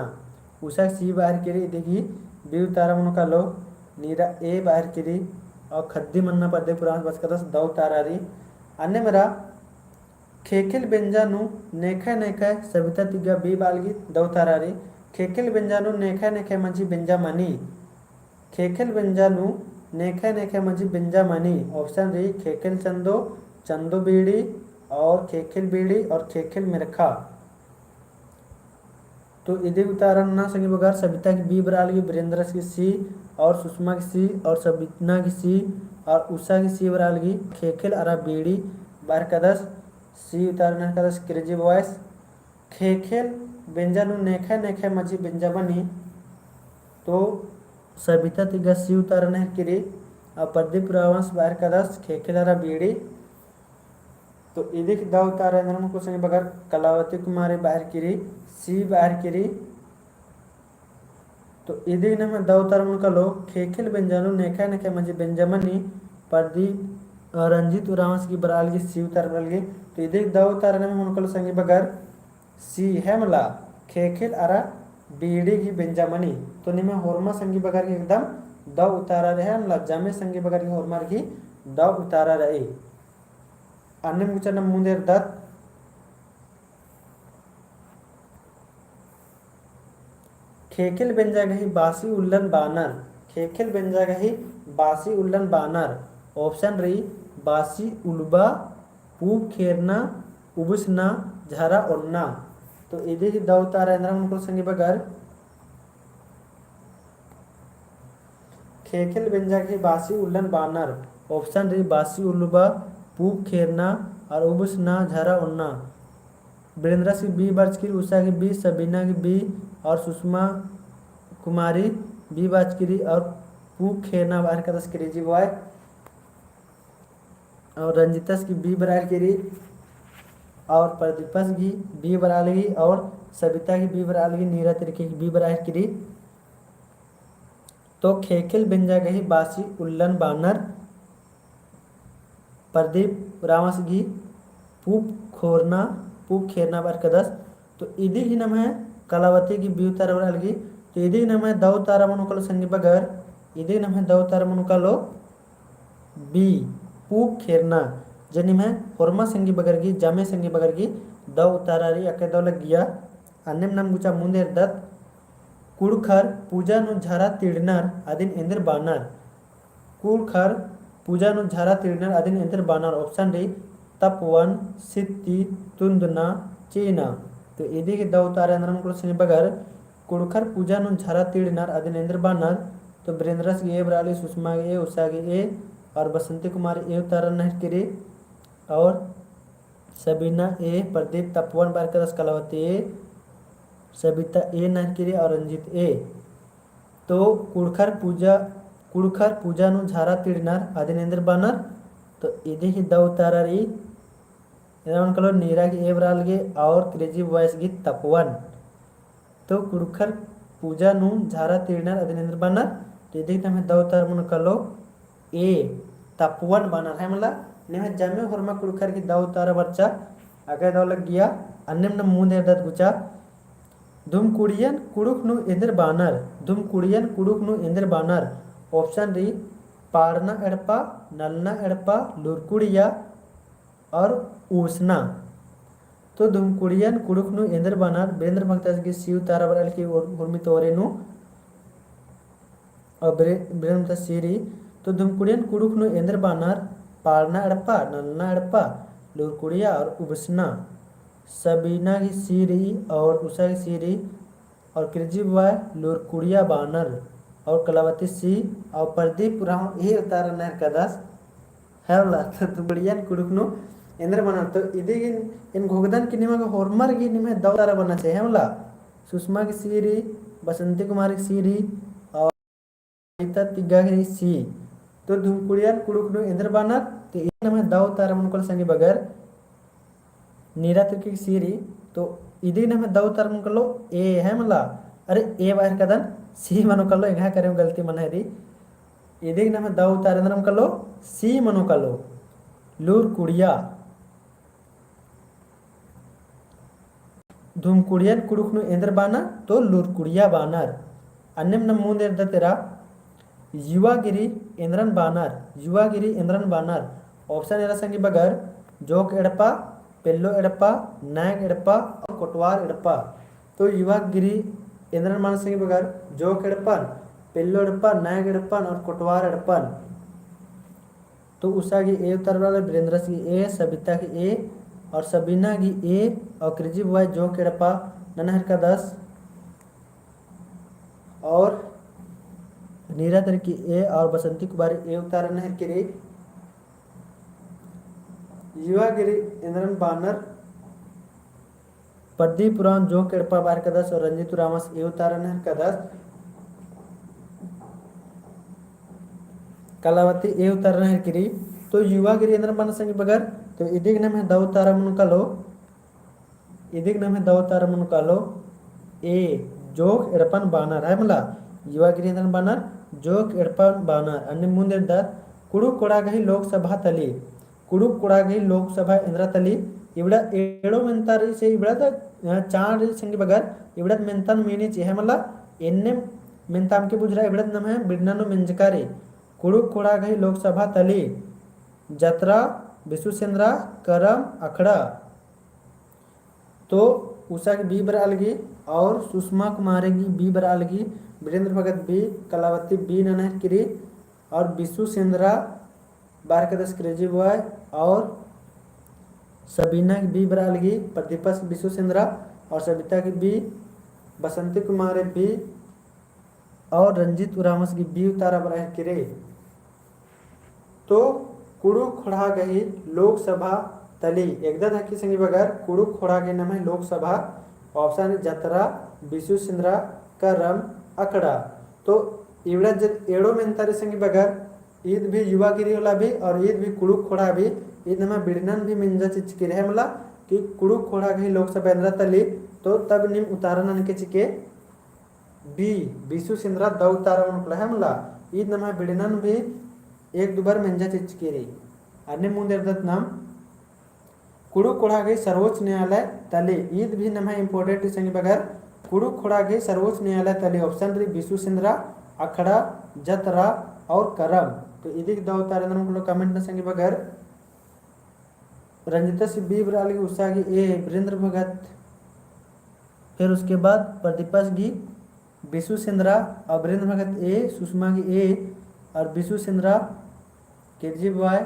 उषा गही C बरआ हेलरकी रई, इदिगही B उत्तारा मनो कालो, नीरा A बरआ हेलरकी रई, और ख़द्दी मन्ना प्रदीप उराँवस बरआ हेलरकदस, दव उत्तारा रई। अन्नेम एरा ख़ेख़ेल बेंजा नू नेख़य नेख़य, सबिता तिग्गा B बरआ लगी, दव उत्तारा रई। ख़ेख़ेल बेंजा नू नेख़य नेख़य मझी बेंजा मनी। ख़ेख़ेल बेंजा नू नेख़य नेख़य मझी बेंजा मनी। Option रई ख़ेख़ेल चंदो, चंदो बीड़ी और ख़ेख़ेल बीड़ी और ख़ेख़ेल मेरखा। तो इदिगही उत्तारा नना संगी बगर, सबिता गही B बरआ लगी, बिरेन्द्रस गही C और सुषमा गही C और सबिना गही C और उषा गही C बरआ लगी, ख़ेख़ेल अरा बीड़ी बरआ हेलरकदस, C उत्तारा नना हेलरकदस crazy boys। ख़ेख़ेल बेंजा नू नेख़य नेख़य मझी बेंजा मनी। तो सबिता तिग्गा C उत्तारा नना हेलरकी रई, और प्रदीप उराँवस बरआ हेलरकदस ख़ेख़ेल अरा बीड़ी। तो इदिगही दव उत्तारा एन्देर मनो कालो संगी बगर, कलावती कुमारी बरआ हेलरकी रई, C बरआ हेलरकी रई। तो इदिगही नम्है दव उत्तारा मनो कालो, ख़ेख़ेल बेंजा नू नेख़य नेख़य मझी बेंजा मनी, प्रदीप, अ, रंजीत उराँवस गही बरआ लगी, C उत्तारा बरआ लगी। तो इदिगही दव उत्तारा नम्है मनो कालो संगी बगर, C है मला, ख़ेख़ेल अरा बीड़ी गही बेंजा मनी। तो निम्है होरमा संगी बगर गही एकदम दव उत्तारा रई, है मला, जम्मे संगी बगर गही होरमर गही दव उत्तारा रई। अन्नेम गुचा नाम मुन्द एरदत। ख़ेख़ेल बेंजा गही बासी उल्लन बानर। ख़ेख़ेल बेंजा गही बासी उल्लन बानर। Option रई बासी उल्बा, पूब खेरना, उबसना, झरा ओन्ना। तो इदिगही दव उत्तारा एन्दरा मनो कालो संगी बगर। ख़ेख़ेल बेंजा गही बासी उल्लन बानर। Option रई बासी उल्बा, पूब खेरना और उबसना, झरा ओन्ना। बिरेंद्रस गही B बरचकी रई, उषा गही B, सबीना गही B और सुषमा कुमारी B बरचकी रई और पूब खेरना बअर कादस crazy boy। और रंजितस गही B बरआ लगी रई, और प्रदीपस गही B बरआ लगी, और सबिता गही B बरआ लगी, नीरा तिर्की गही B बरआ लगी रई। तो ख़ेख़ेल बेंजा गही बासी उल्लन बानर, प्रदीप उराँवस गही पूब खोरना, पूब खेरना बअर कादस। तो इदी गही नम्है कलावती गही B उत्तारा बरआ लगी। तो इदी गही नम्है दव उत्तारा मनो कालो संगी बगर। इदी नम्है दौ उतारा मनो कालो B, पूख खेरना। जे निम्है होरमा संगी बगर गी, जामे संगी बगर गी दौ उतारा रई, अकय दौ लग्गिया। अन्नेम नाम गुचा मुन्द एरदत, कुँड़ुख़र पूजा नू झारा तिड़नर अदिन एन्देर बानर। कुँड़ुख़र पूजा नू झारा तिड़नर अदिन एन्देर बानर। Option रई तपवन, सित्ती, तुन्दना, चेना। तो इदी गे दौ उतारा एन्दरा मनो कालो संगी बगर, कुँड़ुख़र पूजा नू झारा तिड़नर अदिन एन्देर बानर। तो बिरेन्द्रस गे A बरआ लगी, सुषमा गे A, उषा गे A और बसंती कुमारी A उतारा नहरकी रई। और सबीना A, प्रदीप तपवन बअर कादस, कलावती A, सबिता A नहरकी रई और रंजीत A। तो कुँड़ुख़र पूजा, कुँड़ुख़र पूजा नू झारा तिड़नर अदिन एन्देर बानर। तो इदी गे दौ उतारा रई, एन्दरा मनो कालो नीरा गे A बरआ लगी और crazy boys गे तपवन। तो कुँड़ुख़र पूजा नू झारा तिड़नर अदिन एन्देर बानर। तो इदी गे नम्है दौ उतारा मनो कालो A, तपवन बानर। है मला, निम्है जामे होरमा कुँड़ुख़र गे दौ उतारा बरचा, अकय दौ लग्गिया। अन्नेम नाम मुन्द एरदत गुचा, धुमकुड़ियन कुँड़ुख़ नू एन्देर बानर। धुमकुड़ियन कुँड़ुख़ नू एन्देर बानर। Option रई पाड़ना एड़पा, नलना एड़पा, लूरकुड़िया और उबसना। तो धुमकुड़ियन कुँड़ुख़ नू एन्देर बानर, बिरेन्द्र भगतस गे C उतारा बरआ लगी और होरमी तौरे नू। और बिरे-, बिरेन्द्र भगतस C रई। तो धुमकुड़ियन कुँड़ुख़ नू एन्देर बानर, पाड़ना एड़पा, नलना एड़पा, लूरकुड़िया और उबसना। सबीना गे C रई और उषा गे C रई। और crazy boy लूरकुड़िया बानर और कलावती C और प्रदीप उराँव A उतारा नहरकादस। है मला, तो धुमकुड़ियन कुँड़ुख़ नू एन्देर बानर। तो इदी गे एन घोखदन कि निमा गे होरमर गे निम्है दौ उतारा बरना चाही। है मला, सुषमा गे C रई, बसंती कुमारी गे C रई और इता तिग्गा गे रई C। तो धुमकुड़ियन कुँड़ुख़ नू एन्देर बानर, तो इदी गे नम्है दौ उतारा मनो कालो संगी बगर, नीरा तिर्की गे C रई। तो इदी गे नम्है दौ उतारा मनो कालो A। है मला, अरे A बअर कादन, C मनो कालो, एंग्है करेम गलती मना हेरी। इदी गे नम्है दौ उतारा एन्दरा मनो कालो, C मनो कालो, लूरकुड़िया। धुमकुड़ियन कुँड़ुख़ नू एन्देर बानर, तो लूरकुड़िया बानर। अन्नेम नाम मुन्द एरदत एरा, युवा गिरी एन्दरन बानर, युवा गिरी एन्दरन बानर। Option एरा संगी बगर, जोंक एड़पा, पेल्लो एड़पा, नायग एड़पा और कोटवार एड़पा। तो युवा गिरी एन्दरन बानर संगी बगर, जोंक एड़पन, पेल्लो एड़पन, नायग एड़पन और कोटवार एड़पन। तो उषा गे A उतारा बरआ लगी, बिरेन्द्रस गे A, सबिता गे A और सबीना गे A और crazy boy जोंक एड़पा ननहरकादस। और नीरा तिर्की A और बसंती कुमारी A उतारा ननहरकी रई। युवा गिरी एन्दरन बानर, प्रदीप उराँव जोंक एड़पा बअर कादस और रंजीत उराँवस A उतारा ननहरकादस। कलावती A उतारा ननहरकी रई। तो युवा गिरी एन्दरन बानर संगी बगर, तो इदी गे नम्है दौ उतारा मनो कालो, इदी गे नम्है दौ उतारा मनो कालो A, जोंक एड़पन बानर। है मला, युवा गिरी एन्दरन बानर, जोंक एड़पन बानर। अन्नेम मुन्द एरदत, कुँड़ुख़ कोड़ा गही लोकसभा तली। कुँड़ुख़ कोड़ा गही लोकसभा एन्दरा तली, इबड़ा एड़ो मेन्ता रई से इबड़ा ता, अ, चाड़ रई संगी बगर, इबड़ा मेन्ता नू मेनी चिहे मला, एन्ने मेन्ता अमके बुझुरा, इबड़ा नम्है बिड़ना नू मेंजका रई। कुँड़ुख़ कोड़ा गही लोकसभा तली, जतरा, बिसु सेन्दरा, करम, अखड़ा। तो उषा गे B बरआ लगी और सुषमा कुमारी गे B बरआ लगी, बिरेन्द्र भगत B, कलावती B ननहरकी रई और बिसु सेन्दरा बअर कादस crazy boy और सबीना गे B बरआ लगी, प्रदीपस गे बिसु सेन्दरा और सबिता गे B, बसंती कुमारी B और रंजीत उराँवस गे B उतारा बरआ हेलकी रई। तो कुँड़ुख़ ख़ोंड़हा गही लोकसभा तली, एकदा धक्की संगी बगर कुँड़ुख़ ख़ोंड़हा गही नम्है लोकसभा, option जतरा, बिसु सेन्दरा, करम, अखड़ा। तो इबड़ा जब एड़ो मेन्ता रई संगी बगर, ईद भी युवा गिरी होला भी और ईद भी कुँड़ुख़ ख़ोंड़हा भी, ईद नम्है बिड़नन भी मेंजा चिच्चकी रई मला कि कुँड़ुख़ ख़ोंड़हा गही लोकसभा एन्दरा तली, तो तब नीम उतारा ननके चिके B, बिसु सेन्दरा दौ उतारा मनो कालो है मला। ईद नम्है बिड़नन भी एक दुबार मेंजा चिच्चकी रई। अन्ने मुन्द एरदत नाम कुँड़ुख़ ख़ोंड़हा गही सर्वोच्च न्यायालय तली, ईद भी नम्है important रई संगी बगर, कुँड़ुख़ ख़ोंड़हा गही सर्वोच्च न्यायालय तली, option रई बिसु सेन्दरा, अखड़ा, जतरा और करम। तो इदिक दौ उतारा एन्दरम कलो comment ना संगी बगर। रंजिता सी B बरआ लगी, उषा गी A, वीरेंद्र भगत, फिर उसके बाद प्रदीपस गी बिसु सेंद्रा और वीरेंद्र भगत A, सुषमा गी A और बिसु सेंद्रा। केजी बॉय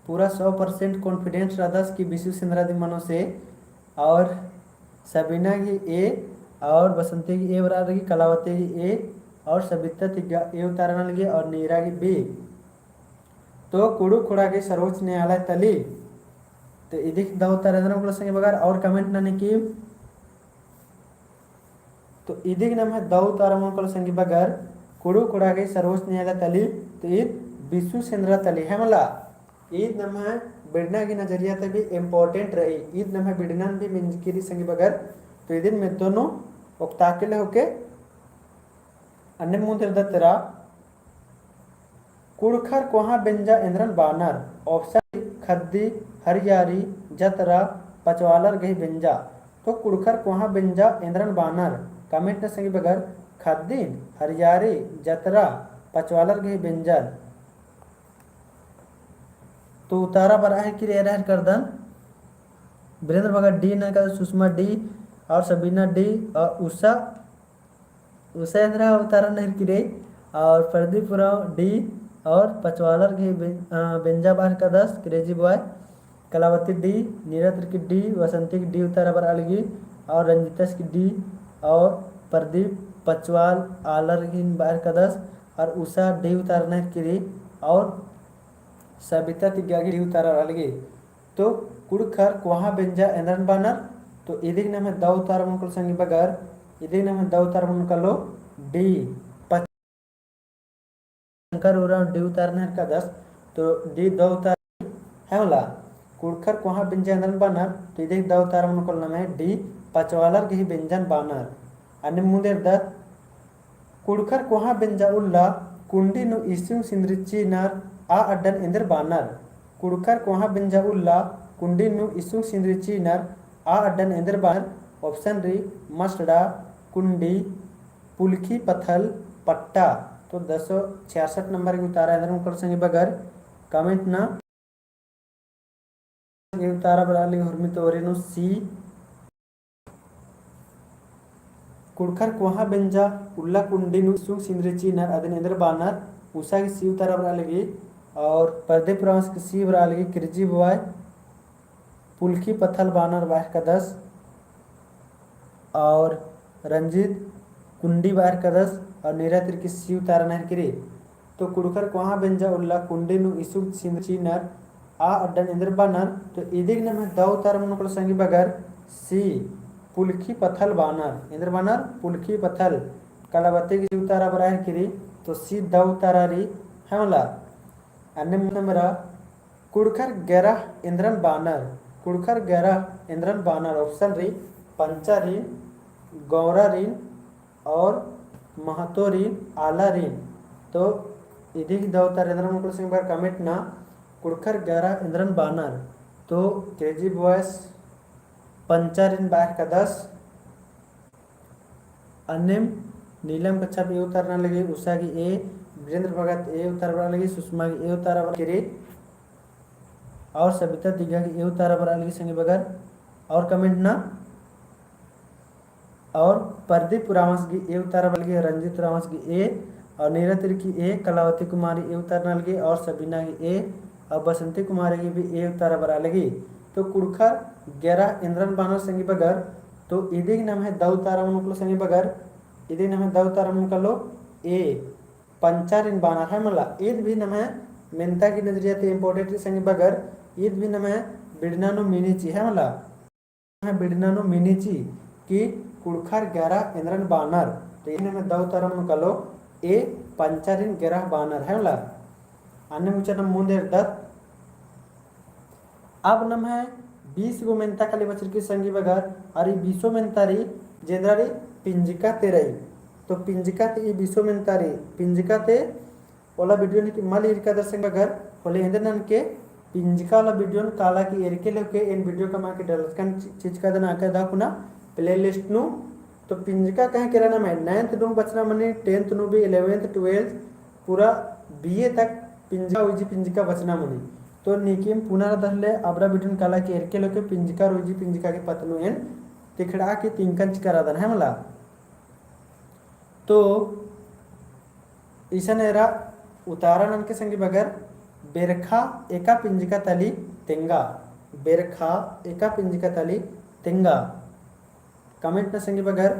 पूरा सौ percent confidence रअदस कि बिसु सेंद्रा दिम मनो से, और सबीना गी A और बसंती गी A बरआ लगी, कलावती गी A और सबिता तिग्गा A उतारा नना लगी और नीरा गी B। तो कुँड़ुख़ कुँड़ा गे सर्वोच्च न्यायालय तली। तो इदिक दौ उतारा एन्दरम कलो संगी बगर और comment ननी की। तो इदिक नम्है दौ उतारा मनो कलो संगी बगर, कुँड़ुख़ कुँड़ा गे सर्वोच्च न्यायालय तली, तो ईद बिसु सेंद्रा तली है मला। ईद नम्है बिड़ना गी नजरिया ती भी important रई, ईद नम्है बिड़नन भी मिंजकी रई संगी बगर। तो इदिन मेद्दो नू ओक्ताके ले होके अन्ने मुन्द एरदत तरा कुँड़ुख़र कोहाँ बेंजा एन्दरन बानर। Option खद्दी, हरियारी, जतरा, पचवालर गही बेंजा। तो कुँड़ुख़र कोहाँ बेंजा एन्दरन बानर। Comment ना संगी बगर खद्दीन, हरियारी, जतरा, पचवालर गही बेंजन। तो उतारा बरआ हेलरकी रई, एरा हेलरकदन। वीरेंद्र भगत D नना हेलरकदस, सुषमा D और सबीना D और उषा उषा एन्दरा उतारा नना हेलरकी रई, और प्रदीप उराँव D, और पचवालर गही बे-, अ, बेंजा बरआ हेलरकदस, केजी बॉय, कलावती D, नीरा तिर्की D, बसंती गी D उतारा बरआ लगी, और रंजितस गी D, और प्रदीप पचवाल आलर गही बरआ हेलरकदस, और उषा D उतारा नना हेलरकी रई, और सबिता तिग्गा गी D उतारा बरआ लगी। तो कुँड़ुख़र कोहाँ बेंजा एन्दरन बानर। तो इदिक नम्है दौ उतारा मनो कलो संगी बगर, इदिक नम्है दौ उतारा मनो कलो D। पच-, शंकर उराँव D उतारा नना हेलरकदस, तो D दौ उतारा है मला। कुँड़ुख़र कोहाँ बेंजा एन्दरन बानर, तो इदिक दौ उतारा मनो कलो नम्है D पचवालर गही बेंजन बानर। अन्ने मुन्द एरदत कुँड़ुख़र कोहाँ बेंजा उल्ला कुंडी नू इसुंग सिंदरी चीनर आ अड्डन एन्देर बानर। कुँड़ुख़र कोहाँ बेंजा उल्ला कुंडी नू इसुंग सिंदरी चीनर आ अड्डन एन्देर बानर। Option रई मसड़ा, कुंडी, पुलखी पथल, पट्टा। तो दसो छियासठ नंबर गे उतारा एन्देर मुकल संगी बगर comment ना। गे उतारा बरआ लगी हुरमी तोरी नू C। कुँड़ुख़र कोहाँ बेंजा उल्ला कुंडी नू इसुंग सिंदरी चीनर अदिन एन्देर बानर, उषा गे C उतारा बरआ लगी, और प्रदीप उराँवस गे C बरआ लगी, किरजी बॉय पुलखी पथल बानर बरआ हेलरकदस, और रंजीत कुंडी बरआ हेलरकदस, और नीरा तिर्की C उतारा नना हेलरकी रई। तो कुँड़ुख़र कोहाँ बेंजा उल्ला कुंडी नू इसुंग सिंदरी चीनर आ अड्डन एन्देर बानर। तो इदिक नम्है दौ उतारा मनो कलो संगी बगर C, पुलखी पथल बानर। एन्देर बानर पुलखी पथल। कलावती गे C उतारा बरआ हेलरकी रई, तो C दौ उतारा रई है मला। अन्ने मुन्द एरा कुँड़ुख़र गेरह एन्देरन बानर। कुँड़ुख़र गेरह एन्देरन बानर। Option रई पंचारिन, गौरारिन, और महतोरिन, आलारिन। तो इदिक दौ उतारा एन्देर मुकल संगी बगर comment ना। कुँड़ुख़र गेरह एन्देरन बानर। तो केजी बॉयस पंचारिन बरआ हेलरकदस। अन्नेम नीलम कच्छप A उतारा नना लगी, उषा गे A, वीरेंद्र भगत A उतारा बरआ लगी, सुषमा गे A उतारा बरआ लगी, और सबिता तिग्गा गे A उतारा बरआ लगी संगी बगर। और comment ना। और प्रदीप उराँवस गे A उतारा बरआ लगी, रंजीत उराँवस गे A, और नीरा तिर्की A, कलावती कुमारी A उतारा नना लगी, और सबीना गे A, और बसंती कुमारी गे भी A उतारा बरआ लगी। तो कुँड़ुख़र गेरह एन्देरन बानर संगी बगर। तो इदिक नम्है दौ उतारा मनो कलो संगी बगर, इदिक नम्है दौ उतारा मनो कलो A, पंचारिन बानर है मला। ईद भी नम्है मेन्ता गी नजरिया ती important रई संगी बगर, ईद भी नम्है बिड़ना नू मिनी ची है मला। बिड़ना नू मिनी ची कि कुँड़ुख़र गेरह एन्देरन बानर। तो इदिन नम्है दौ उतारा मनो कलो A, पंचारिन गेरह बानर है मला। अन्ने मुचा नम मुन्द एरदत। अब नम्है बीस गो मेन्ता खाली बचरकी संगी बगर, और ई बीसो मेन्ता रई जेन्देर रई पिंजका ती रई। तो पिंजका ती ई बीसो मेन्ता रई, पिंजका ती ओला video नू की मल ईरका दर्शक बगर, होले एन्देर ननके पिंजका ओला video नू काला की एरके लेके एन video कमआ के डलचकन चि-, चिचका दन आका दा कुना playlist नू तो पिंजका कहे केरा नम्है ninth नू बचना मनी, tenth नू भी, eleventh, twelfth, पूरा B A तक पिंजका, उइजी पिंजका बचना मनी। तो नीकिम पुना रअदर ले अबड़ा video नू काला की एरके लोके पिंजका और उइजी पिंजका के पत्त नू एन तिखड़ा की तिंकन चिका रअदन है मला। तो इसन एरा उतारा ननके संगी बगर, बेरखा एका पिंजका तली तेंगा, बेरखा एका पिंजका तली तेंगा। Comment ना संगी बगर,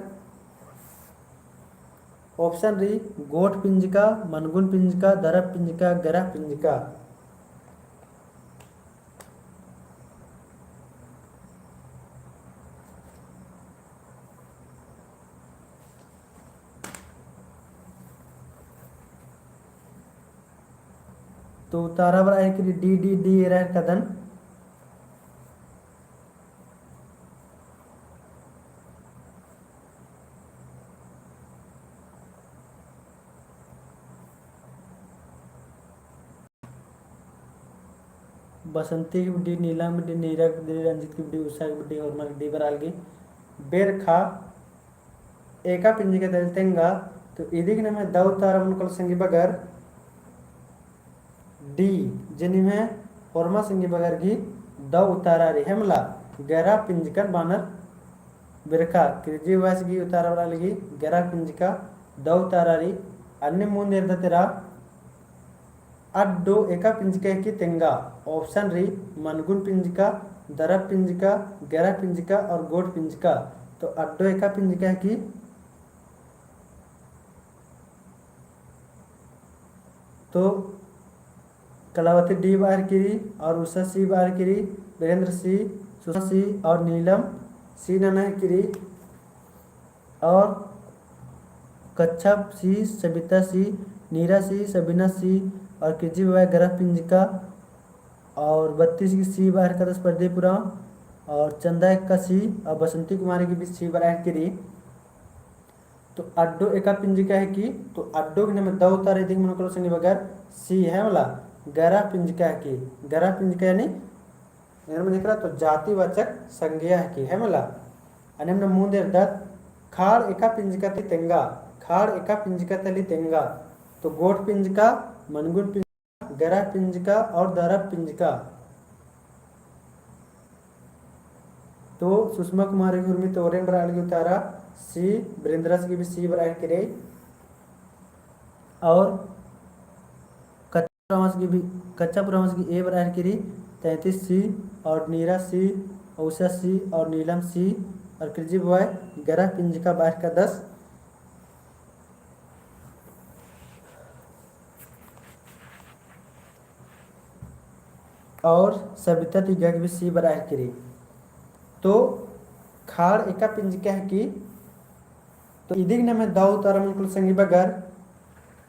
option रई, गोट पिंजका, मनगुन पिंजका, दरब पिंजका, गरह पिंजका। तो उतारा बरआ हेलरकी D, D, D एरा हेलरकदन। बसंती की बड्डी, नीलम बड्डी, नीरा की बड्डी, रंजीत की बड्डी, उषा की बड्डी, होरमा की बड्डी बरआ लगी। बेरखा एका पिंजका तली तेंगा, तो इदिक नम्है दौ उतारा मनो कालो संगी बगर D, जे निम्है होरमा संगी बगर गही दौ उतारा रई है मला, गरह पिंजकन बानर बेरखा, क्रिजी voice गही उतारा बरआ लगी, गरह पिंजका दौ उतारा रई। अन्ने मुन्द एरदत एरा, अड्डो एका पिंजका हिकी तेंगा, option रई, मनगुन पिंजका, दरब पिंजका, गरह पिंजका और गोट पिंजका। तो अड्डो एका पिंजका हिकी। तो कलावती D बरआ हेलरकी रई और उषा C बरआ हेलरकी रई, वीरेंद्र C, सुषमा C और नीलम C नना हेलरकी रई। और कच्छप C, सबिता C, नीरा C, सबिना C और क्रिजी बबा गरह पिंजका और बत्तीस की C बरआ हेलरकदस प्रदीप उराँव और चंदा एक्का C और बसंती कुमारी की भी C बरआ हेलरकी रई। तो अड्डो एका पिंजका हिकी, तो अड्डो गही नम्है दौ उतारा इदिक मनो कालो संगी बगर C है मला, गरह पिंजका हिकी, गरह पिंजका यानी एन्देर मंजकरा तो जातिवाचक संज्ञा हिकी, है मला। अन्नेम मुन्द एरदत, खाड़ एका पिंजका तली तेंगा, खाड़ एका पिंजका तली तेंगा। तो गोट पिंजका, मनगुन पिंजका, गरह पिंजका और दरब पिंजका। तो सुषमा कुमारी उर्मी तोरेन बरआ लगी उतारा C, वीरेंद्रस की भी C बरआ हेलरकी रई। और कच्छप उराँवस की भी, कच्छप उराँवस की A बरआ हेलरकी रई, तैंतीस C और नीरा C, उषा C और नीलम C और क्रिजी बबा गरह पिंजका बरआ हेलरकदस। और सबिता तिग्गा की भी C बरआ हेलरकी रई। तो खाड़ एका पिंजका हिकी, तो इदिक नम्है दौ उतारा मनो कालो संगी बगर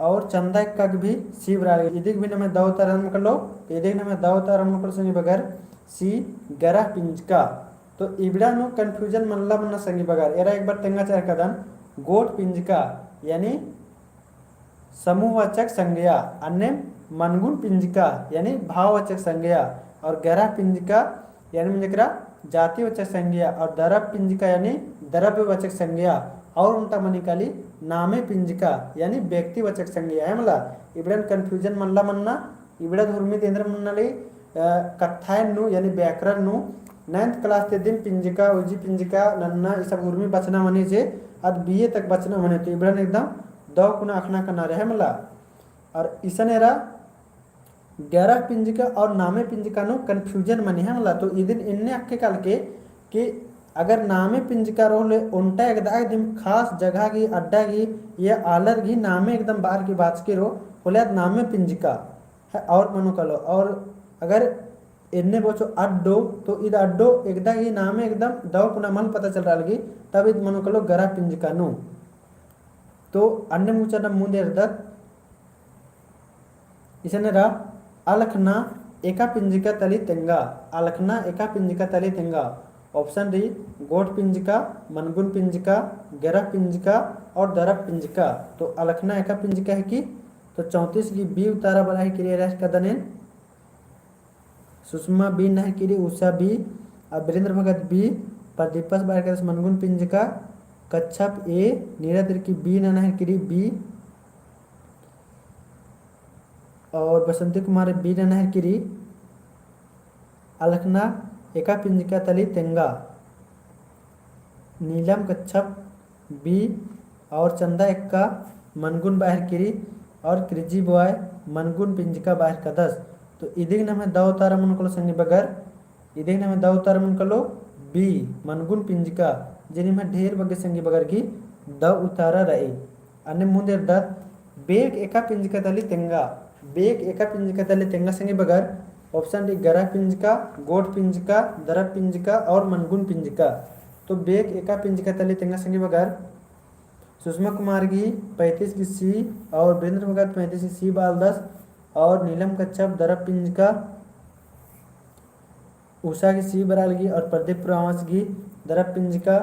और चंदा एक्का की भी C बरआ लगी। इदिक भी नम्है दौ उतारा मनो कालो, इदिक नम्है दौ उतारा मनो कालो संगी बगर C गरह पिंजका। तो इबड़ा नू confusion मनला मन्ना संगी बगर, एरा एक बार तेंगा चिआ हेलरकदन, गोट पिंजका यानी समूहवाचक संज्ञा, अन्नेम मनगुन पिंजका यानी भाववाचक संज्ञा और गरह पिंजका यानी मंजकरा जातिवाचक संज्ञा और दरब पिंजका यानी द्रव्यवाचक संज्ञा और ओन्टा मनी काली नामे पिंजका यानी व्यक्तिवाचक संज्ञा, है मला। इबड़न confusion मनला मन्ना, इबड़ा उर्मी ती एन्देर मन्ना लगी, अ, कत्थायन नू यानी व्याकरण नू ninth class ती दिम पिंजका, उइजी पिंजका नन्ना ई सब उर्मी बचना मनी जे, अद B A तक बचना मनी, तो इबड़न एकदम दौ कुना अख़ना कना रई, है मला। और इसन एरा गरह पिंजका और नामे पिंजका नू confusion मनी, है मला। तो इदिन एन्ने अख़के कालके कि अगर नामे पिंजका रओ होले ओन्टा एकदा दिम खास जगह गही, अड्डा गही या आलर गही नामे एकदम बअर की बाचकी रओ होले अद नामे पिंजका है, और मनो कालो। और अगर एन्ने बओचो अड्डो, तो ईद अड्डो एकदा गही नामे एकदम दौ कुना मल पता चलरआ लगी, तब ईद मनो कालो गरह पिंजका नू। तो अन्नेम गुचा ना मुन्द एरदत, इसन एरा, अलख़ना एका पिंजका तली तेंगा, अलख़ना एका पिंजका तली तेंगा। Option रई, गोट पिंजका, मनगुन पिंजका, गरह पिंजका और दरब पिंजका। तो अलख़ना एका पिंजका हिकी, तो चौंतीस की B उतारा बरआ हेलरकी रई, एरा हेलरकदन एन। सुषमा B नना हेलरकी रई, उषा B, और वीरेंद्र भगत B, प्रदीपस बरआ हेलरकदस मनगुन पिंजका, कच्छप A, नीरा तिर्की B नना हेरकी रई, B। और बसंती कुमारी B नना हेरकी रई। अलखना एका पिंजका तली तेंगा। नीलम कच्छप B और चंदा एक्का मनगुन बआ हेरकी रई और क्रिजी बॉय मनगुन पिंजका बआ हेरकदस। तो इदिग नम्है दौ उतारा मनो कालो संगी बगर, इदिग नम्है दौ उतारा मनो कालो B, मनगुन पिंजका, जे निम्है ढेर बग्गे संगी बगर गही दौ उतारा रई। अन्ने मुन्द एरदत, बेग एका पिंजका तली तेंगा। बेग एका पिंजका तली तेंगा संगी बगर, option D, गरा पिंजका, गोट पिंजका, दरब पिंजका और मनगुन पिंजका। तो बेग एका पिंजका तली तेंगा संगी बगर, सुषमा कुमार गही पैंतीस गही C और वीरेंद्र भगत पैंतीस गही C बआलदस और नीलम कच्छप दरब पिंजका, उषा गही C बरआ लगी और प्रदीप उराँवस गही दरब पिंजका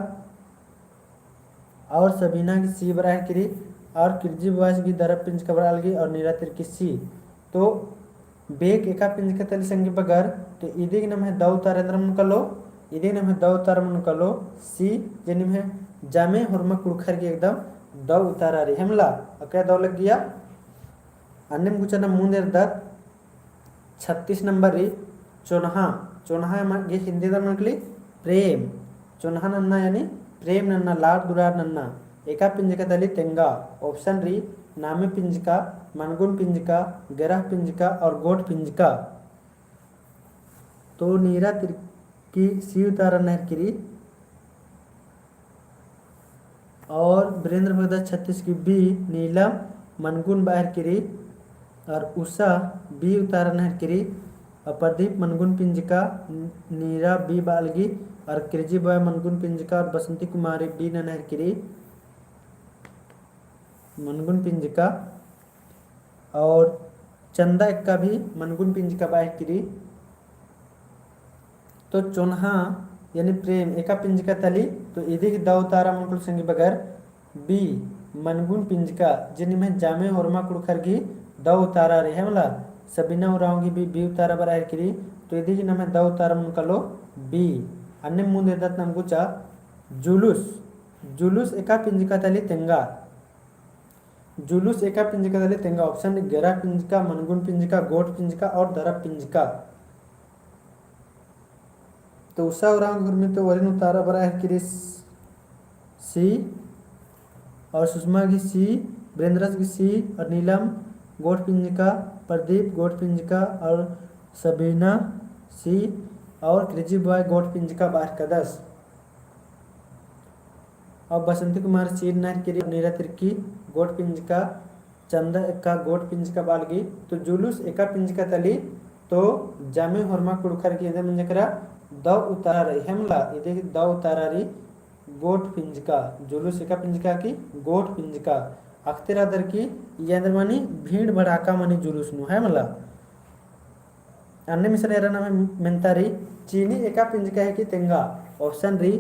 और सबीना गही C बरआ हेरकी रई और क्रिजी बॉयस गही दरब पिंजका बरआ लगी और नीरा तिर्की C। तो बेग एका पिंजका तली संगी बगर, तो इदिग नम्है दौ उतारा एन्दरा मनो कालो, इदिग नम्है दौ उतारा मनो कालो C, जे निम्है जामे होरमा कुँड़ुख़र गही एकदम दौ उतारा रई। हेमला, अक्कय दौ लग्गिया। अन्नेम गुचा नम मुन्द एरदत, छत्तीस नंबर रई चोन्हा। चोन्हा गे हिंदी दर मनकली प्रेम। चोन्हा नन्ना यानी प्रेम नन्ना, लाड़ दुलार नन्ना। एका पिंजका तली तेंगा। Option रई नामे पिंजका, मनगुन पिंजका, गरा पिंजका और गोट पिंजका। तो नीरा तिर्की C उतारा नना हेरकी रई। और वीरेंद्र भगत छत्तीस गही B, नीलम मनगुन बआ हेरकी रई, और उषा B उतारा नना हेरकी रई, और प्रदीप मनगुन पिंजका, नीरा B बआ लगी, और क्रिजी बॉय मनगुन पिंजका, और बसंती कुमारी B नना हेरकी रई, मनगुन पिंजका, और चंदा एक्का भी मनगुन पिंजका बआ हेरकी रई। तो चोन्हा यानी प्रेम एका पिंजका तली, तो इदिग दौ उतारा मनो कालो संगी बगर B, मनगुन पिंजका, जे निम्है जामे होरमा कुँड़ुख़र गही दौ उतारा रई। हेमला, सबीना उराँव गही भी B उतारा बरआ हेरकी रई, तो इदिग नम्है दौ उतारा मनो कालो B। अन्नेम मुन्द एरदत नम गुचा जुलूस। जुलूस एका पिंजका तली तेंगा। जुलूस एका पिंजका तली तेंगा। Option D, गरा पिंजका, मनगुन पिंजका, गोट पिंजका और दरब पिंजका। तो उषा उराँव गही हुरमी तो ओरिन उतारा बरआ हेरकी रई C, और सुषमा गही C, वीरेंद्रस गही C, और नीलम गोट पिंजका, प्रदीप गोट पिंजका और सबीना C और क्रिजी बॉय गोट पिंजका बआ हेरकदस। अब बसंती कुमार C नना हेरकी रई, नीरा तिर्की गोट पिंजका, चंदा एक्का गोट पिंजका बआ लगी। तो जुलूस एका पिंजका तली, तो जामे होरमा कुँड़ुख़र गही एन्देर मंजा केरा दौ उतारा रई। हेमला, इदिग दौ उतारा रई गोट पिंजका। जुलूस एका पिंजका की गोट पिंजका। अख़तिरा दर की एन्देर मनी भीड़ भड़ाका मनी जुलूस नू, हेमला। अन्नेम इसन एरा नम्है मेन्ता रई, चीनी एका पिंजका हिके तेंगा। Option रई,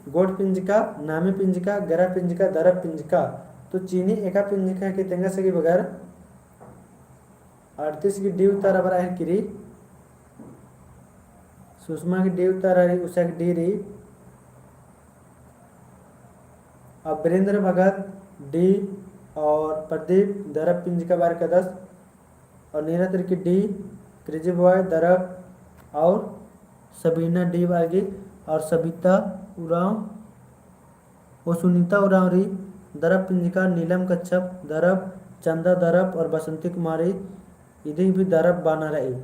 गोट पिंजका, नामे पिंजका, गरा पिंजका, दरब पिंजका। तो चीनी एका पिंजका हिके तेंगा संगी बगर, अड़तीस गही D उतारा बरआ हेरकी रई, सुषमा गही D उतारा रई, उषा गही D रई, और वीरेंद्र भगत D, और प्रदीप दरब पिंजका बआ हेरकदस, और नीरा तिर्की D, क्रिजी बॉय दरब, और सबीना D बआ लगी, और सबिता उराँव, ओ सुनीता उराँव रई दरब पिंजका, नीलम कच्छप दरब, चंदा दरब और बसंती कुमारी इदिग भी दरब बअना रई।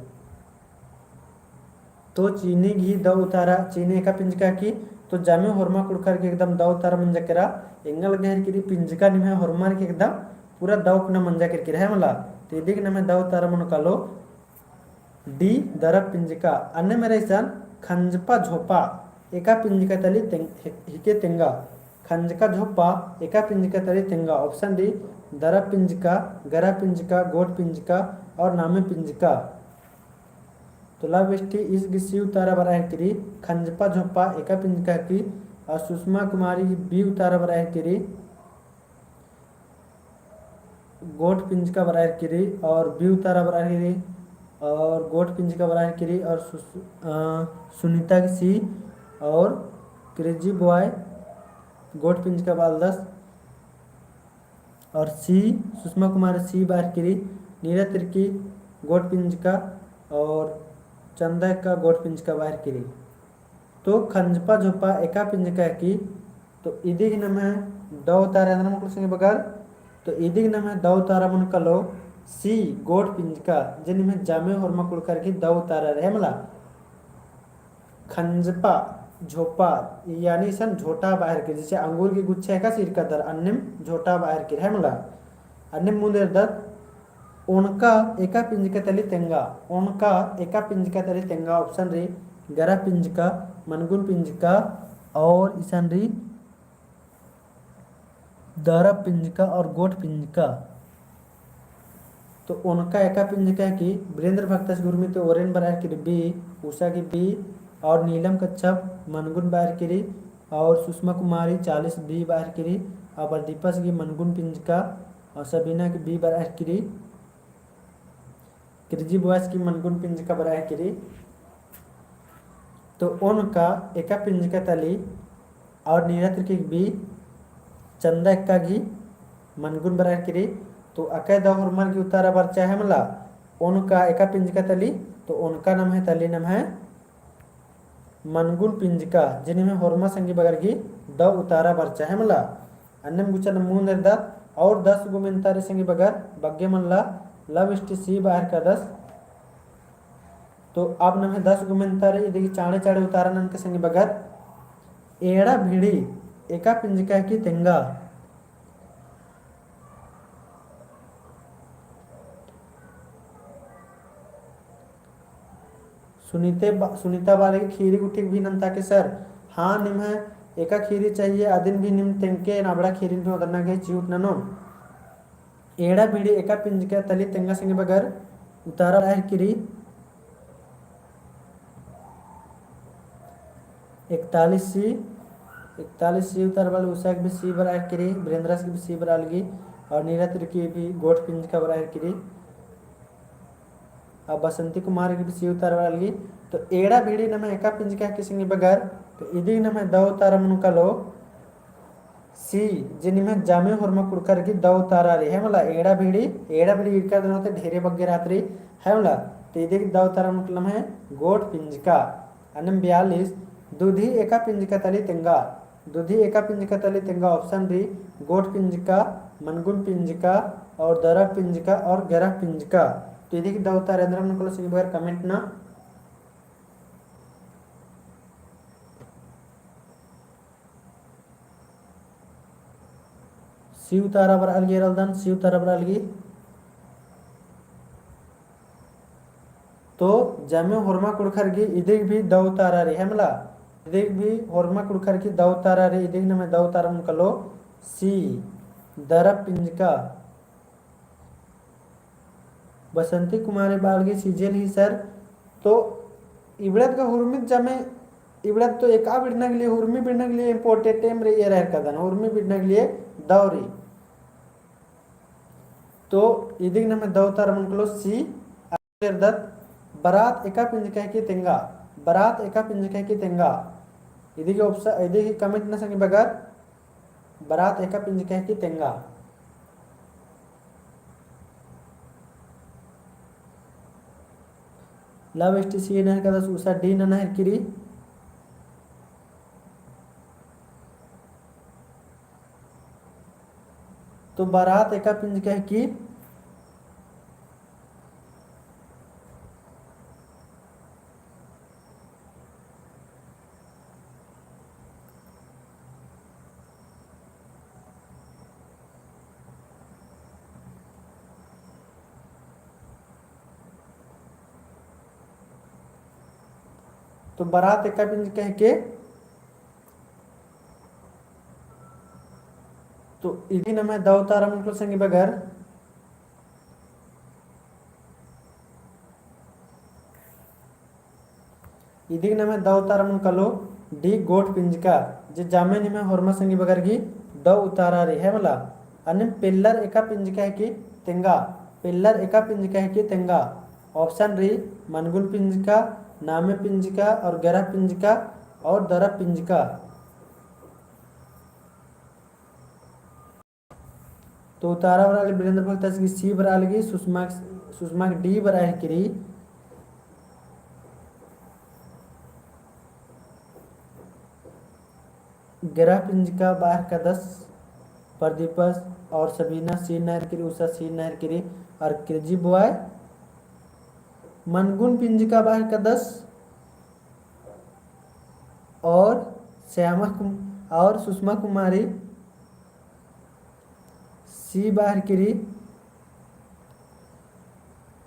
तो चीनी गही दौ उतारा, चीनी एका पिंजका की, तो जामे होरमा कुँड़ुख़र गही एकदम दौ उतारा मंजा केरा, एंगा लग्गा हेरकी रई पिंजका निम्है होरमर गही एकदम पूरा दौ कुना मंजा केरकी रई, हेमला। तो इदिग नम्है दौ उतारा मनो कालो D, दरब पिंजका। अन्नेम एरा इसन खंजपा झोपा एका पिंजका तली तें-, हि-, हिके तेंगा। खंजका झोपा एका पिंजका तली तेंगा। Option D, दरब पिंजका, गरा पिंजका, गोट पिंजका और नामे पिंजका। तो ला बेस्टी, ईस गही C उतारा बरआ हेरकी रई, खंजपा झोपा एका पिंजका की, और सुषमा कुमारी B उतारा बरआ हेरकी रई, गोट पिंजका बरआ हेरकी रई, और B उतारा बरआ हेरकी रई, और गोट पिंजका बरआ हेरकी रई, और सुस-, अ, सुनीता गही C, और क्रेजी बॉय गोट पिंजका बआलदस। और C, सुषमा कुमारी C बअर किरी, नीरा तिर्की गोट पिंजका और चंदा एक्का गोट पिंजका बअर किरी। तो खंजपा झोपा एका पिंजका हिकी, तो इदिग नम्है दौ उतारा एन्दरा मुनकलो संगी बगर, तो इदिग नम्है दौ उतारा मुनकलो C, गोट पिंजका, जे निम्है जामे होरमा कुँड़ुख़र गही दौ उतारा रई, है मला। खंजपा झोपा, यानी इसन झोटा बअर किरी, जैसे अंगूर गही गुच्छा एकासे ईरकादर, अन्नेम झोटा बअर किरी, है मला। अन्नेम मुन्द एरदत, ओनका एका पिंजका तली तेंगा, ओनका एका पिंजका तली तेंगा, option रई, गरा पिंजका, मनगुन पिंजका, और इसन रई, दरा पिंजका और गोट पिंजका। तो ओनका एका पिंजका हिकी, वीरेंद्र भगतस गही उर्मी ती ओरेन बरअर किरी B, उषा गही B, और नीलम कच्छप मनगुन बरअर किरी, और सुषमा कुमारी चालीस B बरअर किरी, और प्रदीपस गही मनगुन पिंजका, और सबीना गही B बरअर किरी। किर्जी बुआस गही मनगुन पिंजका बरअर किरी। तो ओनका एका पिंजका तली और नीरा तिर्की B, चंदा एक्का गही मनगुन बरअर किरी। तो अकय दौ होरमर गही उतारा बरचा है मला, ओनका एका पिंजका तली, तो ओनका नम्है तली नम्है मनगुन पिंजका, जे निम्है होरमा संगी बगर गही दौ उतारा बरचा है मला। अन्नेम गुच्छा नम मुन्द एरदत और दस गो मेन्तारी संगी बगर बग्गे मल्ला, लव स्टी C बअर कादस। तो अब नम्है दस गो मेन्तारी इदिगही चाँड़े चाँड़े उतारा ननके संगी बगर, एड़ा भिड़ी एका पिंजका हिकी तेंगा। सुनीते बा-, सुनीता बअर की खीरी गुट्ठी भी नन्ता के सर। हाँ, निम्है एका खीरी चाहिए, अदिन भी निम तेंगके अबड़ा खीरी नू अदना गे चिहुट ननोन। एड़ा भिड़ी एका पिंजका तली तेंगा संगी बगर उतारा बरअर किरी। इकतालीस C, इकतालीस C उतारा बरआ लगी, उषा गही भी C बरअर किरी, वीरेंद्रस गही भी C बरआ लगी, और नीरा तिर्की भी गोट पिंजका बरअर किरी। अब बसंती कुमारी गही भी C उतारा बरआ लगी। तो एड़ा भिड़ी नम्है एका पिंजका हिकी संगी बगर, तो इदिग नम्है दौ उतारा मुनकलो C, जे निम्है जामे होरमा कुँड़ुख़र गही दौ उतारा रई, है मला। एड़ा भिड़ी, एड़ा भिड़ी ईरकादन होले ढेरे बग्गे रहत रई, है मला। तो इदिग दौ उतारा मुनकलो नम्है गोट पिंजका। अन्नेम बयालीस, दुधी एका पिंजका तली तेंगा। दुधी एका पिंजका तली तेंगा, option रई, गोट पिंजका, मनगुन पिंजका, और दरा पिंजका, और गरा पिंजका। तो इदिगही दौ उतारा एन्दरा मुनकलो संगी बगर comment ना। C उतारा बरआ लगी एरलदन, C उतारा बरआ लगी। तो जामे होरमा कुँड़ुख़र गही इदिग भी दौ उतारा रई, है मला। इदिग भी होरमा कुँड़ुख़र गही दौ उतारा रई, इदिग नम्है दौ उतारा मुनकलो C, दरा पिंजका। बसंती कुमारी बआ लगी सीजल ही सर। तो इबड़त का हुरमित जामे, इबड़त तो एका बिड़ना के लिए, हुरमी बिड़ना के लिए important एम रई एरा एरकादन, हुरमी बिड़ना के लिए दौ रई। तो इदिग नम्है दौ उतारा मुनकलो C। एरदत, बरात एका पिंजका हिकी तेंगा, बरात एका पिंजका हिकी तेंगा। इदिगही option, इदिगही comment ना संगी बगर, बरात एका पिंजका हिकी तेंगा। Love STC नहर का दस उषा D नना हेरकिरी। तो बरात एका पिंजका हिकी। तो बरात एका पिंजका हिके। तो इदिन नम्है दौ उतारा मुनकलो संगी बगर। इदिन नम्है दौ उतारा मुनकलो D गोट पिंजका, जे जामे निम्है होरमा संगी बगर गही दौ उतारा रई है मला। अन्नेम पेल्लर एका पिंजका हिकी तेंगा, पेल्लर एका पिंजका हिकी तेंगा। Option रई मनगुन पिंजका, नामे पिंजका और गरा पिंजका और दरा पिंजका। तो उतारा बरआ लगी वीरेंद्र भगत आस गही C बरआ लगी, सुषमा, सुषमा गही D बरआ हेलकी रई। गेरा पिंजका बरआ हेलकादस, प्रदीपस और सबीना C नना हेलकी रई, उषा C नना हेलकी रई, और क्रेजी बॉय मनगुन पिंजका बरआ हेलकादस, और श्यामा कुम-, और सुषमा कुमारी C बरआ हेलकी रई,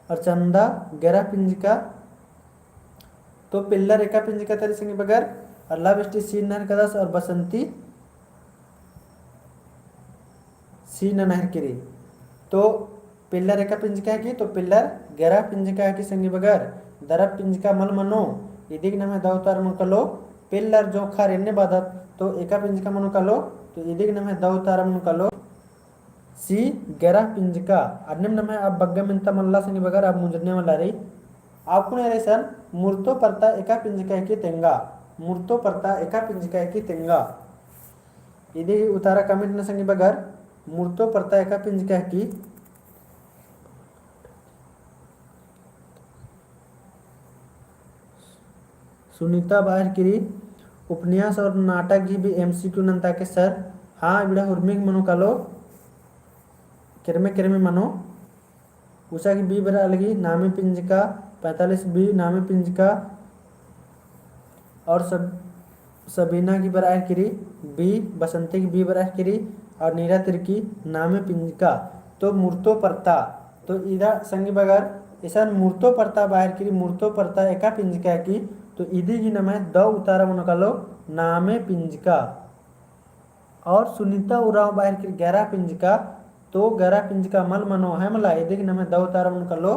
और चंदा गेरा पिंजका। तो पिल्लर एका पिंजका तली संगी बगर, और लवेस्टी C नना हेलकादस और बसंती C नना हेलकी रई। तो पिल्लर एका पिंजका हेलकी, तो पिल्लर गेरा पिंजका हेलकी संगी बगर, दरा पिंजका मल मनो। इदिक नम्है दौ उतारा मनो कालो, पिल्लर जोंख़र एन्ने बअदत, तो एका पिंजका मनो कालो, तो इदिक नम्है दौ उतारा मनो कालो C गेरा पिंजका। अन्नेम नम्है अब बग्गे मेन्ता मल्ला संगी बगर, अब मुंजरने वाला रई। अक्कुन एरा इसन मुर्तो परता एका पिंजका हेलकी तेंगा, मुर्तो परता एका पिंजका हेलकी तेंगा। इदी उतारा comment नना संगी बगर, मुर्तो परता एका पिंजका हेलकी। सुनीता बरआ हेलकी रई, उपन्यास और नाटक गही भी MCQ नन्ता के sir। हाँ, इबड़ा हुरमिग मनो कालो, केरमे केरमे मनो। उषा गही B बरआ लगी, नामे पिंजका, पैंतालीस B, नामे पिंजका। और सब, सबीना गही बरआ हेलकी रई B, बसंती गही B बरआ हेलकी रई, और नीरा तिर्की नामे पिंजका। तो मुर्तो परता, तो इदा संगी बगर, इसन मुर्तो परता बरआ हेलकी रई, मुर्तो परता एका पिंजका हेलकी, तो इदी गही नम्है दौ उतारा मनो कालो, नामे पिंजका। और सुनीता उराँव बरआ हेलकी रई गेरा पिंजका, तो गेरा पिंजका मल मनो, है मला, इदिक नम्है दौ उतारा मनो कालो,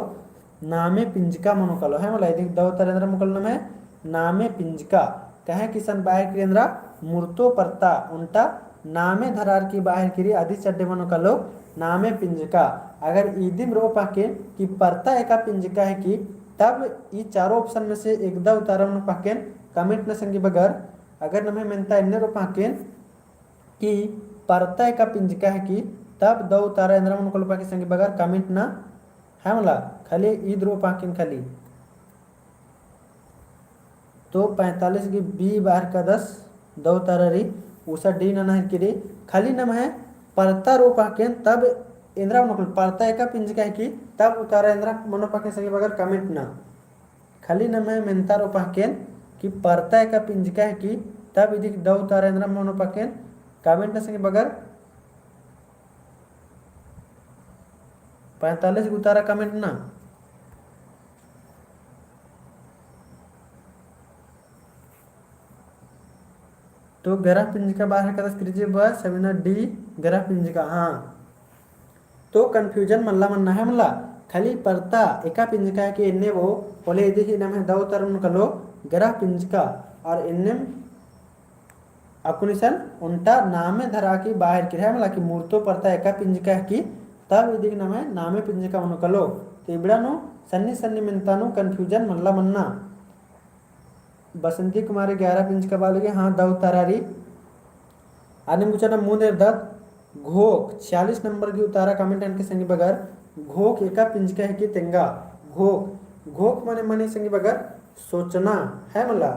नामे पिंजका मनो कालो, है मला, इदिक दौ उतारा एन्दरा मनो कालो नम्है, नामे पिंजका। कहे कि इसन बरआ हेलकी रई एन्दरा मुर्तो परता, ओन्टा नामे धरअर की बरआ हेलकी रई, अदी चड्डे मनो कालो, नामे पिंजका। अगर इदिम रओ पहें कि परता एका पिंजका हेलकी, तब ई चारों option में से एकदा उतारा मनो पहें comment नना संगी बगर, अगर नम्है मेन्ता एन्ने रओ पहें कि परता एका पिंजका हेलकी, तब दौ उतारा एन्दरा मनो कालो पहें संगी बगर comment नना, है मला, खाली ईद रओ पहें खाली। तो पैंतालीस गही B बरआ हेलकादस, दौ उतारा रई, उषा D नना हेलकी रई, खाली नम्है परता रओ पहें तब एन्दरा मनो कालो, परता एका पिंजका हेलकी, तब उतारा एन्दरा मनो पहें संगी बगर comment नना। खाली नम्है मेन्ता रओ पहें कि परता एका पिंजका हेलकी, तब इदिक दौ उतारा एन्दरा मनो पहें comment नना संगी बगर। पैंतालीस गही उतारा comment नना। तो गेरा पिंजका बरआ हेलकादस क्रेजी बॉय, सबीना D गेरा पिंजका, हाँ। तो confusion मल्ला मन्ना, है मला, खाली परता एका पिंजका हेलकी एन्ने बओ, होले इदी गही नम्है दौ उतारा मनो कालो गेरा पिंजका, और एन्नेम अक्कुन इसन ओन्टा नामे धरआ की बरआ हेलकी रई, है मला, कि मुर्तो परता एका पिंजका हेलकी, तब इदिक नम्है नामे पिंजका मनो कालो। तो इबड़ा नू सन्नी सन्नी मेन्ता नू confusion मल्ला मन्ना। बसंती कुमारी गेरा पिंजका बआ लगी, हाँ, दौ उतारा रई। अन्नेम गुचा ना मुन्द एरदत, घोख, छियालीस नंबर गही उतारा comment ननके संगी बगर, घोख एका पिंजका हेलकी तेंगा। घोख, घोख मने मनी संगी बगर, सोचना, है मला,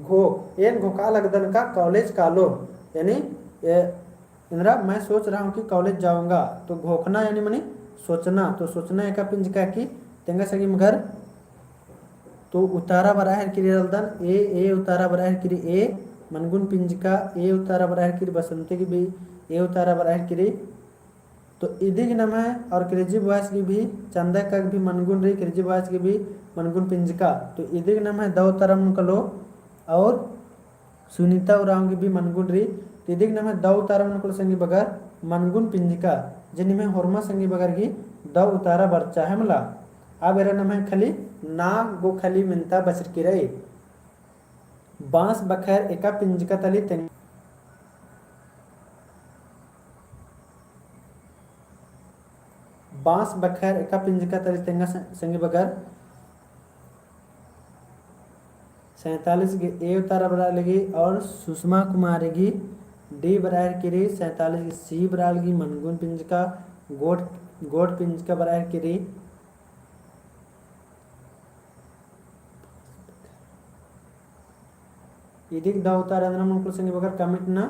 घोख, एन घोखआ लगदन का college कालोम, यानी, ए, एन्दरा मैं सोच रहा हूँ कि college जाऊँगा। तो घोखना यानी मनी सोचना, तो सोचना एका पिंजका हेलकी तेंगा संगी बगर। तो उतारा बरआ हेलकी रई रलदन A, A उतारा बरआ हेलकी रई A, मनगुन पिंजका, A उतारा बरआ हेलकी रई, बसंती गही भी A उतारा बरआ हेलकी रई। तो इदिक नम्है और क्रेजी बॉयस गही भी, चंदा का गही भी मनगुन रई, क्रेजी बॉयस गही भी मनगुन पिंजका। तो इदिक नम्है दौ उतारा मनो कालो और सुनीता उराँव गही भी मनगुन रई। तो इदिक नम्है दौ उतारा मनो कालो संगी बगर मनगुन पिंजका। जे निम्है होरमा संगी बगर गही दौ उतारा बरचा, है मला। अब एरा नम्है खाली ना गो खाली मेन्ता बचरकी रई। बाँस बखर एका पिंजका तली तेंगा। बाँस बखर एका पिंजका तली तेंगा स-, संगी बगर। सैंतालीस गही A उतारा बरआ लगी और सुषमा कुमारी गही D बरआ हेलकी रई, सैंतालीस गही C बरआ लगी मनगुन पिंजका, गोट, गोट पिंजका बरआ हेलरकी रई। इदिक दौ उतारा एन्दरा मनो कालो संगी बगर comment नू।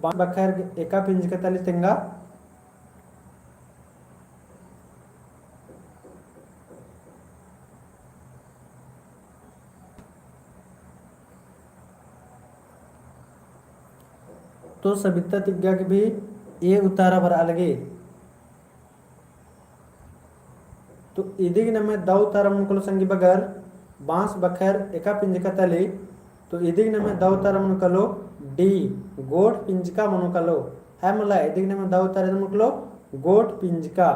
बांस बखर एका पिंजका तली तेंगा। तो सबिता तिग्गा गे भी A उतारा बरआ लगी। तो इदिक नम्है दौ उतारा मनो कालो संगी बगर, बांस बखर एका पिंजका तली। तो इदिक नम्है दौ उतारा मनो कालो D, गोट पिंजका मनो कालो। है मला, इदिक नम्है दौ उतारा मनो कालो गोट पिंजका।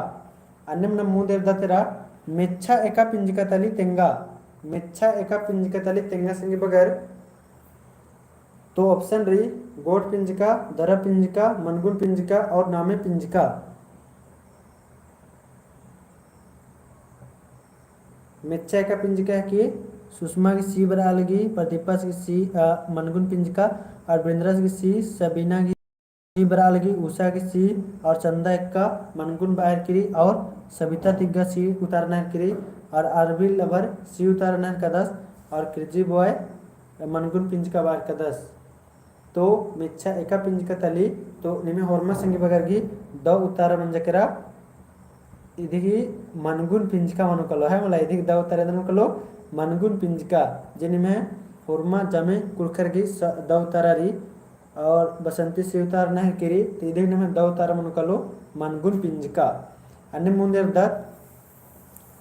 अन्नेम नम मुन्द एरदत एरा, मेच्छा एका पिंजका तली तेंगा। मेच्छा एका पिंजका तली तेंगा संगी बगर। तो option रई, गोट पिंजका, दरा पिंजका, मनगुन पिंजका और नामे पिंजका। मेच्छा एका पिंजका हेलरकी सुषमा गे C बरआ लगी, प्रदीपा गे C, अ, मनगुन पिंजका, और बिरेंद्रा गे C, सबीना गे C बरआ लगी, उषा गे C और चंदा एक्का मनगुन बआ हेलरकी रई और सबिता तिग्गा C उतारा नना हेलरकी रई और आरबी लवर C उतारा नना हेलरकदस और क्रेजी बॉय मनगुन पिंजका बआ हेलरकदस। तो मेच्छा एका पिंजका तली, तो निम्है होरमा संगी बगर गे दौ उतारा मंजा केरा। इदिक मनगुन पिंजका मनो कालो, है मला, इदिक दौ उतारा एन्दरा मनो कालो मनगुन पिंजका। जे निम्है होरमा जमे कुँड़ुख़र गे स-, दौ उतारा रई और बसंती C उतारा नना हेलरकी रई, तो इदिक नम्है दौ उतारा मनो कालो मनगुन पिंजका। अन्नेम मुन्द एरदत,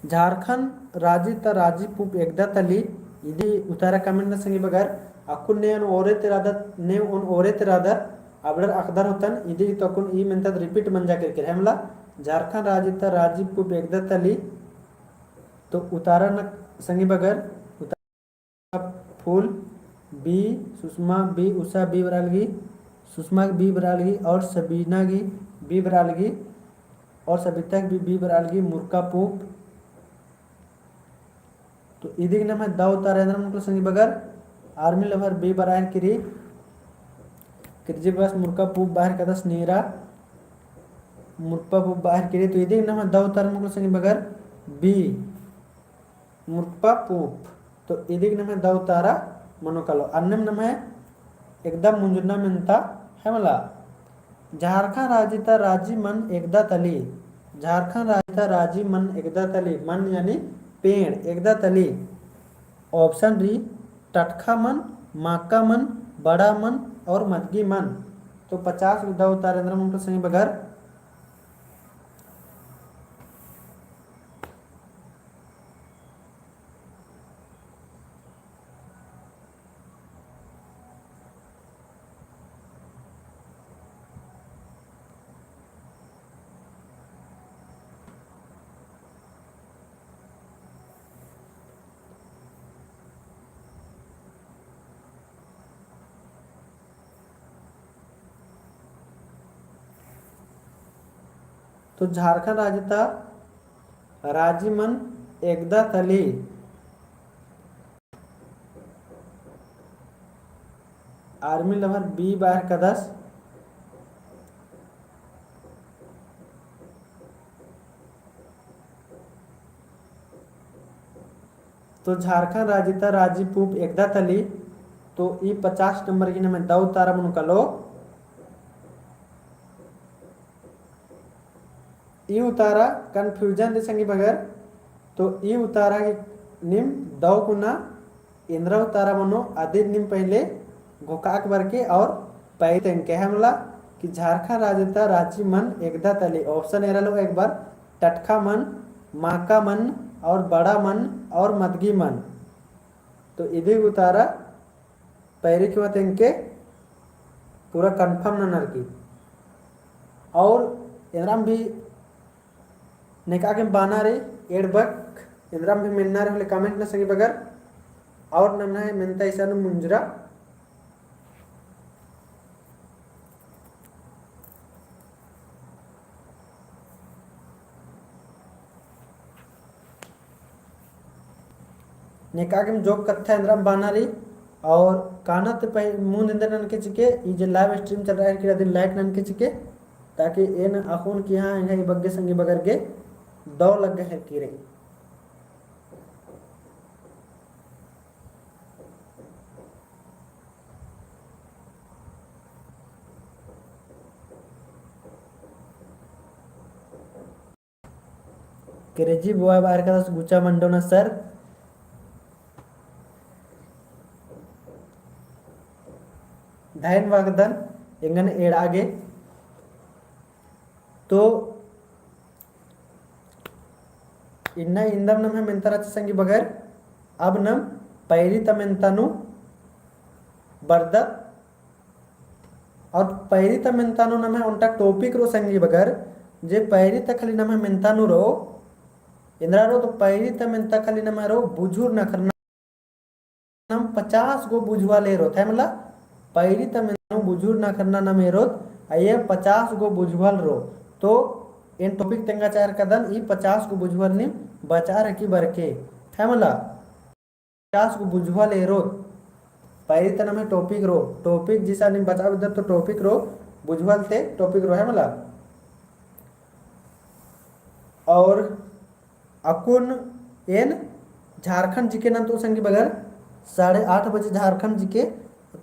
झारखंड राजी ता राजी पूंप एकदा तली, इदी उतारा comment नना संगी बगर। अक्कुन ने ओन ओरे ती रअदत, ने ओन ओरे ती रअदर, अबड़र अख़दर होतन, इदी तो अक्कुन ई मेनता repeat मंजा केरकी रई, है मला, झारखंड राजी ता राजी पूंप एकदा तली। तो उतारा नना संगी बगर, उतारा फूल B, सुषमा B, उषा B बरआ लगी, सुषमा गे B बरआ लगी और सबीना गे B बरआ लगी और सबिता गे भी B बरआ लगी, मुरका पूंप। तो इदिक नम्है दौ उतारा एन्दरा मनो कालो संगी बगर, आर्मी लवर B बरआ हेलरकी रई, क्रेजी बॉयस मुरका पूंप बआ हेलरकदस, नीरा मुरका पूंप बआ हेलरकी रई। तो इदिक नम्है दौ उतारा मनो कालो संगी बगर B, मुरका पूंप। तो इदिक नम्है दौ उतारा मनो कालो। अन्नेम नम्है एकदम मुंजुरना मेनता, है मला, झारखंड राजी ता राजी मन एकदा तली। झारखंड राजी ता राजी मन एकदा तली। मन यानी पेड़, एकदा तली। Option रई, टटखा मन, माका मन, बड़ा मन और मदगी मन। तो पचास गे दौ उतारा एन्दरा मनो कालो संगी बगर। तो झारखंड राजी ता राजी मन एकदा तली। आर्मी लवर B बआ हेलरकदस। तो झारखंड राजी ता राजी पूंप एकदा तली, तो ई पचास नंबर गे नम्है दौ उतारा मनो कालो। ई उतारा confusion रई संगी बगर, तो ई उतारा गे नीम दौ कुना एन्दरा उतारा मनो अदिन नीम पहिले घोखाक बरके और पैरी तेंगके, है मला कि झारखंड राजी ता राजी मन एकदा तली। Option एरा लो एक बार, टटखा मन, माका मन और बड़ा मन और मदगी मन। तो इदी उतारा पैरी के मत एंके पूरा confirm ननर की। और एन्दराम भी नेका के बाना रे एड़बक, एन्दराम भी मेन्ना रे होले comment ना संगी बगर। और नम्है मेन्ता इसन मुंजरा। नेका गेम जोक कत्था एन्दरम बअना रई, और काना ती पह-, मुन्द एन्देर ननके चिके, ई जे live stream चल रहा है, कि अदिन like ननके चिके, ताकि एन अख़ोन कि हाँ, एंगा ई बग्गे संगी बगर गे दौ लग्गा हेलकी रई। क्रेजी बॉय बार का दस गुचा मंडोना सर। धैन वागदन एंगन एड़ा गे। तो इन्ना इन्दम नम्है मेन्ता रहचा संगी बगर, अब नम पैरी ता मेन्ता नू बरदत। और पैरी ता मेन्ता नू नम्है ओन्टा topic रओ संगी बगर, जे पैरी ता खाली नम्है मेन्ता नू रओ, एन्दरा रओ तो पैरी ता मेन्ता खाली नम्है रओ बुझुर नखरना। नम पचास गो बुझुवल एरोत, है मला, पैरी ता मेन्ता नू बुझुर नखरना नम एरोत, अइय्या पचास गो बुझुवल रओ। तो एन topic तेंगा चार कदन, ई पचास गो बुझुवल नीम बचआ रकी बरके, है मला। पचास गो बुझुवल एरोत, पैरी ता नम्है topic रओ, topic जिसा नीम बचआ बेद्दर तो topic रओ, बुझुवल ती topic रओ, है मला। और अक्कुन एन झारखंड GK नन्तोन संगी बगर, साढ़े आठ बजे झारखंड GK।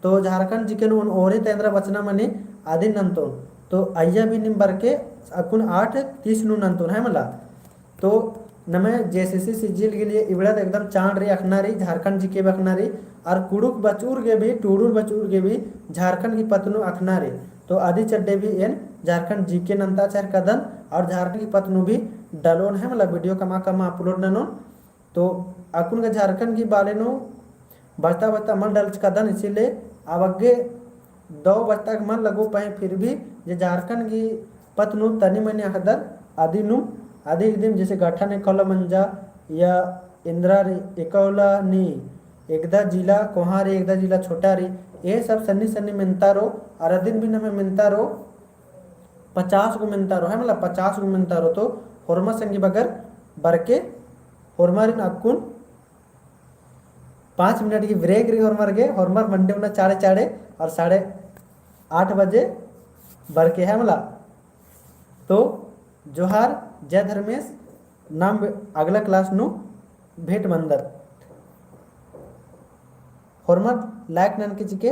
तो झारखंड GK नू ओन ओरे ता एन्दरा बचना मनी अदिन नन्तोन। तो अइय्या भी नीम बरके अक्कुन आठ तीस नू नन्तोन, है मला। तो नम्है JSSC CGL के लिए इबड़ा ता एकदम चाड़ रई, अख़ना रई, झारखंड GK भी अख़ना रई, और कुँड़ुख़ बचउर गे भी, टूड़ुर बचउर गे भी झारखंड गही पत्त नू अख़ना रई। तो अदी चड्डे भी एन झारखंड GK नन्ता चार कदन और झारखंड गही पत्त नू भी डलोन, है मला, video कमा कमा upload ननोन। तो अक्कुन गा झारखंड गही बारे नू बस्ता बस्ता मल डलचकदन, इसीलिए अब अग्गे दौ बस्ता के मल लगो पहें, फिर भी जे झारखंड गही पत्त नू तनी मनी अख़दर अदी नू, अदी एकदम जैसे गठन एका उल्ला मंजा या एन्दरा रई, एका उल्ला नी, एकदा जिला कोहाँ रई, एकदा जिला छोटा रई, ये सब सन्नी सन्नी मेन्ता रओ, और अदिन भी नम्है मेन्ता रओ, पचास गो मेन्ता रओ, है मला, पचास गो मेन्ता रओ। तो होरमा संगी बगर बरके, होरमारिन अक्कुन पाँच मिनट की break रई होरमर गे, होरमर मंडी उन्ना चाड़े चाड़े और साढ़े आठ बजे बरके, है मला। तो जोहार, जय धर्मेस, नाम अगला class नू भेंट मंदत। होरमर like ननके चिके,